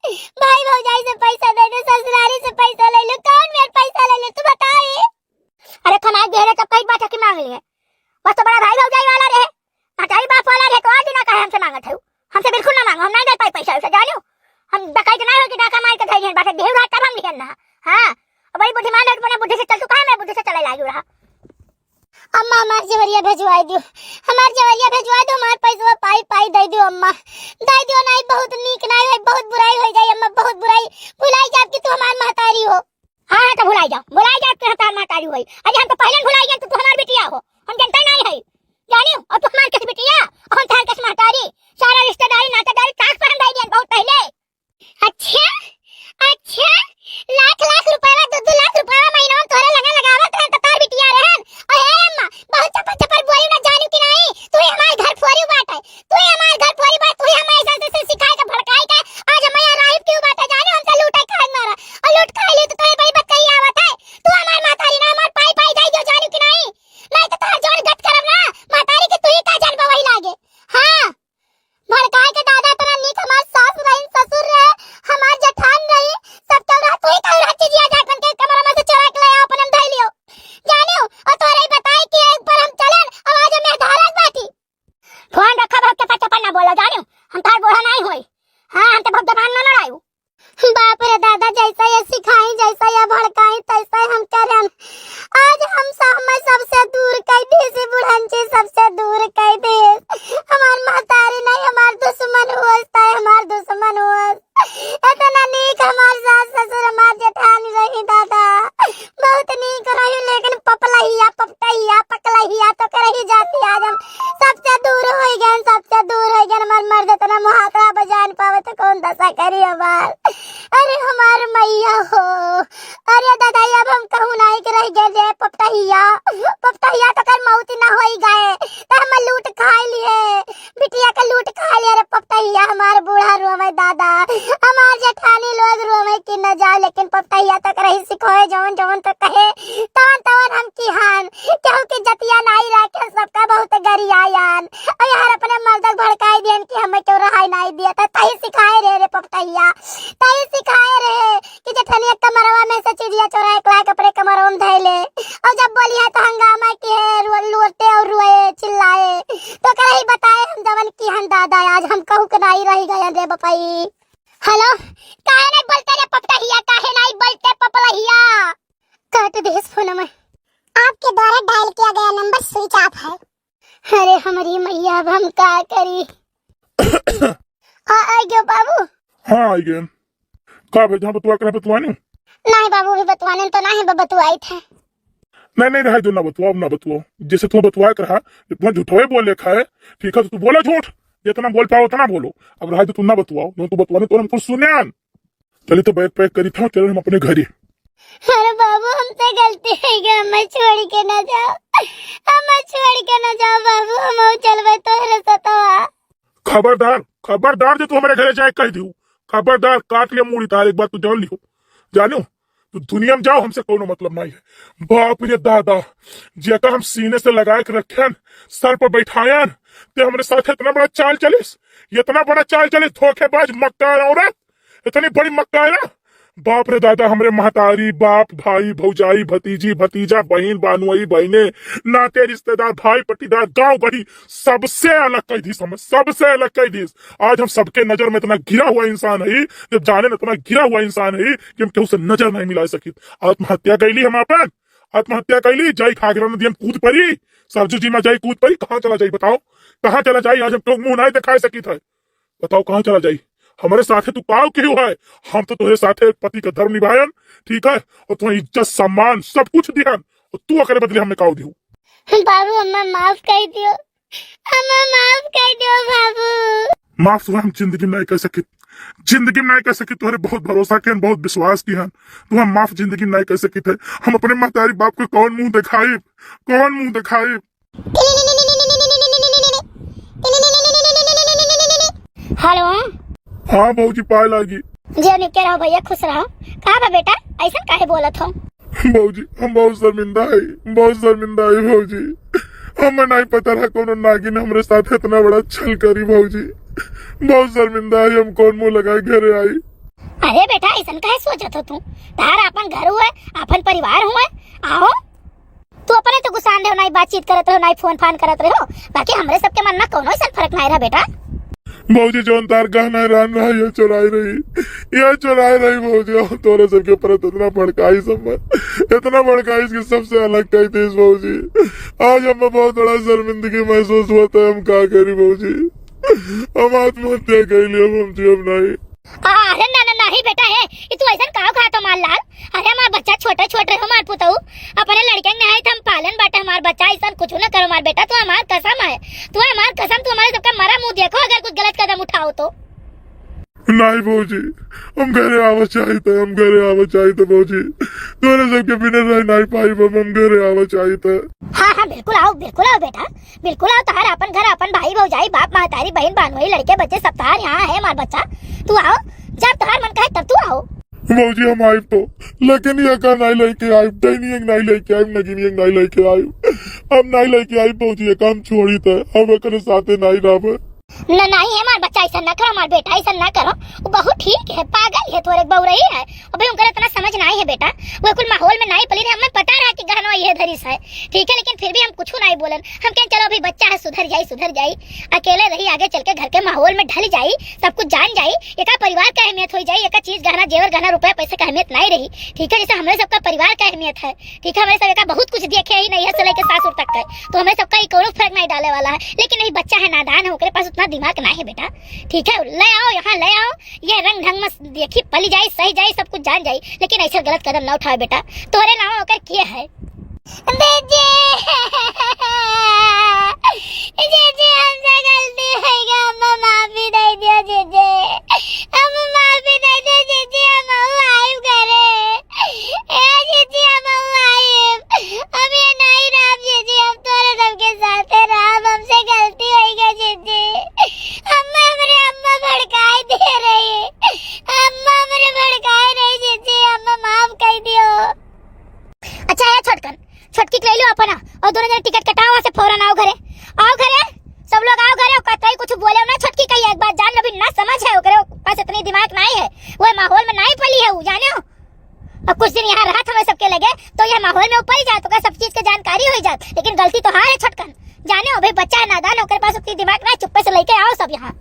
भाई भौजाई से पैसा दे दो, ससुरारी से पैसा ले लो, कौन मेर पैसा ले लो, तू बताओ ये। अरे कमाई दे रहे तब कई बात है कि मांग लिए, बस तो बड़ा भाई भौजाई वाला रहे, महतारी बाप वाला रहे तो आज ना कहे हमसे मांगत है, हमसे बिल्कुल ना मांगो, हम नहीं दे पाई पैसा वैसा, जानियो हम डकैत नहीं हो कि डाका मार के धैर्य बात है, देह रहा तब हम लिहन ना। हाँ, और बड़ी बुद्धिमान है, अपने बुद्धि से चल, तू कहा मेरे बुद्धि से चले लागी रहा। अम्मा, हमार जेवरिया भेजवाई दियो, हमार जेवरिया भेजवाई दियो, हमार पैसवा पाई पाई दे दियो अम्मा, दे दियो, नहीं बहुत नीक नहीं होई, बहुत बुराई हो जाई अम्मा, बहुत बुराई, भुलाई जाब कि तू हमार महतारी हो। हाँ, हाँ, तो भुलाई जाओ, भुलाई जाओ, तू हमार महतारी होई। अरे हम तो पहले भुलाई गए, तू, तू हमार बिटिया हो, हम जनता नहीं है, जानियो, और तू हमार किस बिटिया, और हम तार किस महतारी, सारा रिश्तेदारी नातेदारी ताक पर हम दे दिए बहुत पहले। अच्छा, अच्छा, लाख लाख रुपया, दो दो लाख रुपया महीना में तोहरे लगा लगावत रहन, तो तोहर बिटिया रहन। और हे अम्मा, बहुत चपर चपर बोली ना, जानियो कि नहीं, तू ही हमार घर फोरी बाटे, तू ही हमार घर फोरी बाटे, तू ही हमें ऐसे ऐसे सिखाए के भड़काए के, आज हमें यहाँ राहिब क्यों बाटे, जानियो हमसे लूटे खाए मारा, और लूट खाए लियो तो तोहरे बड़ी बतकही आवत है, तू हमार महतारी ना, हमार पाई पाई दे दियो, जानियो कि नहीं, नहीं तो तोहर जोन गत करब ना, महतारी के तू ही का जानबा वही लागे। हाँ। भड़काए के दादा, इतना नीक हमार सास रही, ससुर रहे, हमार जेठान रही, सब चल रहा, तू ही कह रहा चीजिया जाए बन के कमरा में से चोरा के ले आओ, अपन हम धइ लियो। जानियो, और तोरे ही बताए कि एक बार हम चलन, आवाज में धारक बाटी। फोन रखा, बहुत चपा चपा ना बोलो, जानियो, हम तार बूढ़ा नहीं होई। हाँ, हम तो बहुत जबान ना लड़ायू। बाप रे दादा, जैसा ये सिखाई, जैसा ये भड़काई, तैसा हम करन। आज हम सब, मैं सबसे दूर कइ दी, इसी बुढ़ंची सबसे दूर कइ दी। हमार महतारी नहीं, हमार दुश्मन हुआ, तय हमार दुश्मन हुआ। इतना नीक हमार सास ससुर, हमार जेठानी रही दादा, बहुत नीक रही, लेकिन पपलहिया, पपटहिया, पकलहिया तो करही जाती। आज हम सबसे दूर होइ गए, सबसे दूर होइ गए। हमार मर्द इतना मुहातरा बजान पावे तो कौन दशा करी हमार। अरे हमार मैया हो, अरे दादा, अब हम कहूँ नाई के रह गए रे पपटहिया, पपटहिया तो कर मौत ना होई गए, तो हम लूट खाई लिए, बिटिया के लूट खाई लिए रे पपटहिया, हमार बूढ़ा रोवे दादा, हमार जेठानी लोग रोवे कि न जाओ, लेकिन पपटहिया तो कर ही सिखोए, जवन जवन तो कहे, तवन तवन हम किहान, केहू के जतिया नाई रखे, सबका बहुत गरियायान, और यार अपने मर्दक भड़काई दियन कि हमें क्यों रहाई नाई दिया, तो तही सिखाए रहे रे पपटहिया, तही सिखाए रहे। कि जेठनिया कमरवा में से चीजिया चोराए के लाके अपने कमरवा में धइले। और जब बोली है तो हंगामा की है, रो-, लोटे और रोए, चिल्लाए। तो करही बताए हम जवन की हन दादा, आज हम कहू के नाई रही गए रे बपई। हेलो, काहे नहीं बोलते रे पपटहिया, काहे नहीं बोलते पपलहिया? काट दे इस फोन में। आपके द्वारा डायल किया गया नंबर स्विच ऑफ है। अरे हमरी मैया, अब हम का करी? आ, आ गयो बाबू। हाँ, आ गए। का भाई, जहाँ बतवा कर बतवानी? नहीं बाबू, अभी बतवाने तो नहीं, ब-, बतवाई थे। नहीं, नहीं, रहे दो, ना बतवाओ, ना बतवाओ। जैसे तुम बतवा कर रहा, तुम झूठो ही बोले खाए, ठीक है, तो तू बोलो झूठ, जितना बोल पाओ उतना बोलो। अब रहे दो, तुम ना बतवाओ, नहीं तो बतवाने तो हम कुछ सुने आन। चलिए तो बैग पैक करी था, चलो हम अपने घर ही। अरे बाबू, हमसे गलती हो गई, हमें छोड़ के ना जाओ। हमें छोड़ के न जाओ बाबू, हम चलबे तोहरे सतवा। खबरदार, खबरदार जे तू हमरे घरे जाए कहि दिहू, खबरदार काट लिया मूड़ी तार, एक बात तू जान लियो, जानो, तू दुनिया में जाओ, हमसे कोनो मतलब नाहीं है। बाप रे दादा, जेका हम सीने से लगाए के रखेन, सर पर बैठायन, ते हमरे साथ इतना बड़ा चाल चलिस, इतना बड़ा चाल चलिस, धोखेबाज मक्कार औरत, इतनी बड़ी मक्कार ना। बाप रे दादा, हमरे महतारी, बाप, भाई, भौजाई, भतीजी, भतीजा, बहिन, बानुई, बहिने, नाते रिश्तेदार, भाई, पट्टीदार, गाँव गढ़ी, सबसे अलग कइ दिस, हम सबसे अलग कइ दिस। आज हम सबके नजर में इतना गिरा हुआ इंसान है, जब जाने इतना गिरा हुआ इंसान है कि हम केहू से नजर नहीं मिला सकित। आत्महत्या कैली हम आपन, आत्महत्या कैली, जाई घाघरा नदिया में कूद परी, सरजू जी में जाई कूद परी, कहाँ चला जाई बताओ, कहाँ चला जाई? आज हम केहू मुँह नहीं दिखाए सकित है, बताओ कहाँ चला जाई? हमरे साथे तू काव किहू है? हम तो तोहरे साथे पति का धर्म निभायन, ठीक है, और तुम्हारी इज्जत सम्मान सब कुछ दिहन, और तू ओकरे बदले हमें काव दिहू? बाबू, हमें माफ कइ दियो, हमें माफ कइ दियो बाबू। माफ तो हम जिंदगी में नहीं कइ सकित, जिंदगी में नहीं कइ सकित। तोहरे बहुत भरोसा किहन, बहुत विश्वास किहन, तू हम माफ जिंदगी में नहीं कइ सकित है। हम अपने महतारी बाप को कौन मुँह दिखाइब, कौन मुँह दिखाइब? हेलो। हाँ भौजी, पाए लागी। जियो निके रहो भैया, खुश रहो। का बा बेटा, ऐसन काहे बोलत हो? भौजी, हम बहुत शर्मिंदा है, बहुत शर्मिंदा है भौजी। हमें नहीं पता रहा कोनो नागिन हमरे साथ इतना बड़ा छल करी भौजी। बहुत शर्मिंदा है, हम कौन मुँह लगाए घरे आई। अरे बेटा, ऐसन काहे सोचत हो तू? तार आपन घर हुए, आपन परिवार हुए, आओ। तू अपने तो गुस्सान रहो, नाहीं बातचीत करत रहो, नाहीं फोन फान करत रहो, बाकी हमरे सबके मन में कौनो ऐसन फर्क नाहीं रहा बेटा। भौजी, जौन तार गहना रान रहा, ये चुराई रही, ये चुराई रही भौजी। हम तोरे सबके परत इतना भड़काई सब, इतना भड़काई कि सबसे अलग कइ दिस भौजी। आज हमें बहुत बड़ा शर्मिंदगी महसूस होता है, हम का करी भौजी, हम आत्महत्या कइ लिए, अब हम जियब नाहीं। आ, अरे ना, ना, नाहीं बेटा, हे, ई तू ऐसन काव कहत हो हमार लाल? अरे हमार बच्चा छोटे, छोटे रहो हमार पुतऊ, अपने लड़के के नहाई हम पालन बाटे हमार बच्चा, ऐसन कुछ ना करो हमार बेटा, तू हमार कसम है, तू हमार कसम, तू हमरे सबका मरा मुँह देखो अगर कुछ गलत कदम उठाओ तो। नाहीं भौजी, हम घरे आवा चाहित है, हम घरे आवा चाहित है भौजी, तोरे सबके बिना रह नाहीं पाइब हम, हम घरे आवा चाहित है। हाँ, हाँ, बिल्कुल आओ, बिल्कुल आओ बेटा, बिल्कुल आओ, तोहार आपन घर, आपन भाई, भौजाई, बाप, महतारी, बहिन, बानोई, लड़के, बच्चे सब तोहार यहाँ है, हमार बच्चा। तू आओ, जब तोहार मन कहे तब तू आओ। भौजी हम आइब तो, लेकिन ये का नाहीं लइके आइब, डैनिया के नाहीं लइके आइब, नगिनिया के नाहीं लइके आइब। अब नाहीं लइके आइब भौजी, ये काम छोड़ी त, अब एकरे साथे नाहीं रहब। न, नाहीं है हमार बच्चा, ऐसा ना करो, हमार बेटा ऐसा ना करो। वो बहुत ठीक है, पागल है, थोड़े बउरई है। अबे उनकर इतना समझ नाहीं है बेटा, वो कुल माहौल में नाहीं पली रहे, हमें पता रहा कि गहनवा ये धरिस है, ठीक है, लेकिन फिर भी हम कुछ नाहीं बोलन। हम कहें चलो अभी बच्चा है, सुधर जाई, सुधर जाई, अकेले रही, आगे चल के घर के माहौल में ढल जाई, सब कुछ जान जाई, एका परिवार का अहमियत हो जाई, एका चीज गहना जेवर गहना रुपया पैसे का अहमियत नाहीं रही, ठीक है, जैसे हमरे सबका परिवार का अहमियत है, ठीक है, हमरे सब एका बहुत कुछ देखे ही नहीं है, से लेके सासुर तक का, तो हमरे सबका ई कोनो फर्क नाहीं डाले वाला है, लेकिन नहीं बच्चा है, नादान है, ओकरे पास उतना दिमाग नाहीं है बेटा, ठीक है, ले आओ यहाँ ले आओ, ये रंग ढंग में देखी, पली जाई, सही जाई, सब कुछ जान जाई, लेकिन ऐसे गलत कदम ना उठावे बेटा। तोरे नाम ओकर के है? जीजी, जीजी, हमसे गलती हो गई, हमें माफी दे दियो जीजी, हमें माफी दे दियो जीजी, हम आइब घरे। ए जीजी, हम आइब, हम ये नहीं रहब जीजी, हम तोरे सबके साथे रहब, हमसे गलती हो गई जीजी, अम्मा हमरे अम्मा भड़काई दे रही। अम्मा हमरे भड़काए रही जीजी, अम्मा माफ कर दियो। अच्छा है छोटकन, छोटकी के ले लो अपना और दोनों जने टिकट कटाओ, वहाँ से फौरन आओ घरे, आओ घरे, सब लोग आओ घरे। और कतई कुछ बोले ना छोटकी, कही एक बात जान लो, अभी ना समझ है ओकरे पास, इतनी दिमाग नाहीं है, वो माहौल में नाहीं पली है वो, जाने हो। और कुछ दिन यहाँ रहत हमें सबके लगे तो यह माहौल में ऊपर ही जात, ओकरा सब चीज के जानकारी हो जात, लेकिन गलती तो हार है छोटकन, जाने हो भाई बच्चा है नादान, ओकरे पास उतनी दिमाग ना, चुप्पे से लेके आओ सब यहाँ।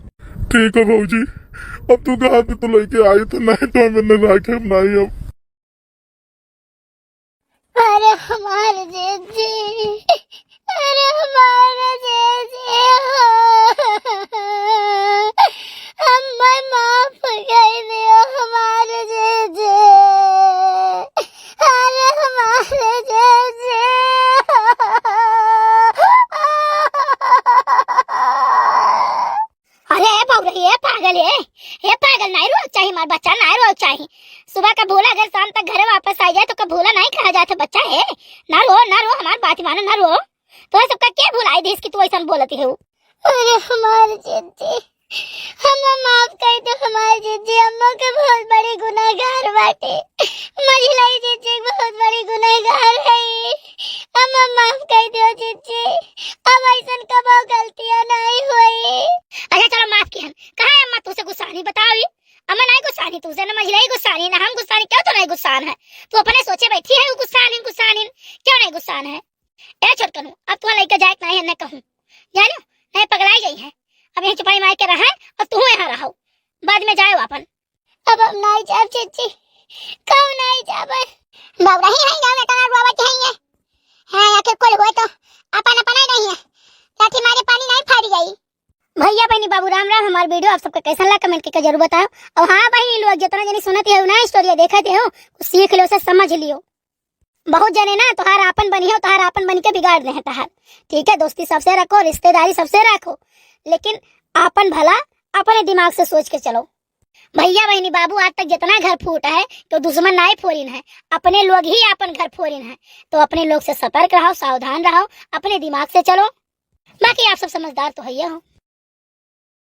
ठीक है भौजी, अब तू कहा तो लेके आई तो, नहीं तो हमें न राखे नहीं अब। अरे हमार जीजी, अरे हमार जीजी हो, हमें माफ कर दियो हमार जीजी, अरे हमार जीजी हो। अरे ए बउरई, ए पागल, ए, ए पागल, नाहीं रोक चाही हमार बच्चा, नाहीं रोक चाही। सुबह का भोला अगर शाम तक घरे वापस आ जाए तो का भोला नहीं कहा जात है बच्चा है? ना रो, ना रो, हमार बात मानो, ना रो। तो सबका के भुलाई दिहिस कि तू ऐसन बोलत है? अरे हमार जिज्जी, हमें माफ कर दो हमार जिज्जी, अम्मा के बहुत बड़ी गुनाहगार बाटे। मझिलाई जिज्जी बहुत बड़ी गुनाहगार है। हमें माफ कर दो जिज्जी, अब ऐसन कबो गलतियां नहीं होई। अच्छा चलो माफ किहन, कहाँ है अम्मा तुझसे गुस्सानी बताओ? अम्मा नहीं गुस्सानी तुझसे, ना मझिलाई गुस्सानी, ना हम गुस्सानी, क्यों तो नहीं गुस्सान है? तू अपने सोचे बैठी है, वो गुस्सानी, गुस्सानी, क्यों नहीं गुस्सान है? ए छोटकनू, अब तुहा लइका जाए के नाहीं है, न कहूँ। जानो, नहीं पगलाई गई है। अब यहाँ चुपाई मार के रहा और तू यहाँ रहो। बाद में जाओ अपन। अब हम नहीं जाब जिज्जी, कहूँ नहीं जाब। बउरही है गाँव में तना रुआवत है ये। हाँ, आखिर कुल हुए तो अपन अपन ही नहीं है। लाठी मारे पानी नहीं फाड़ी गई। भैया बहनी बाबू राम राम, हमार video आप सबके कैसन लगा comment करके जरूर बताओ। और हाँ बहनी लोग जितना जनी सुनत है ना story देखत है, कुछ सीख लियो, उसे समझ लियो। बहुत जने ना तोहार आपन बनी हो, तोहार आपन बन के बिगाड़ दे हैं तोहार। ठीक है, दोस्ती सबसे रखो, रिश्तेदारी सबसे रखो, लेकिन आपन भला अपने दिमाग से सोच के चलो। भैया बहनी बाबू आज तक जितना घर फूटा है तो दुश्मन नाई फोरिन है, अपने लोग ही आपन घर फोरिन है। तो अपने लोग से सतर्क रहो, सावधान रहो, अपने दिमाग से चलो। बाकी आप सब समझदार तो है हो।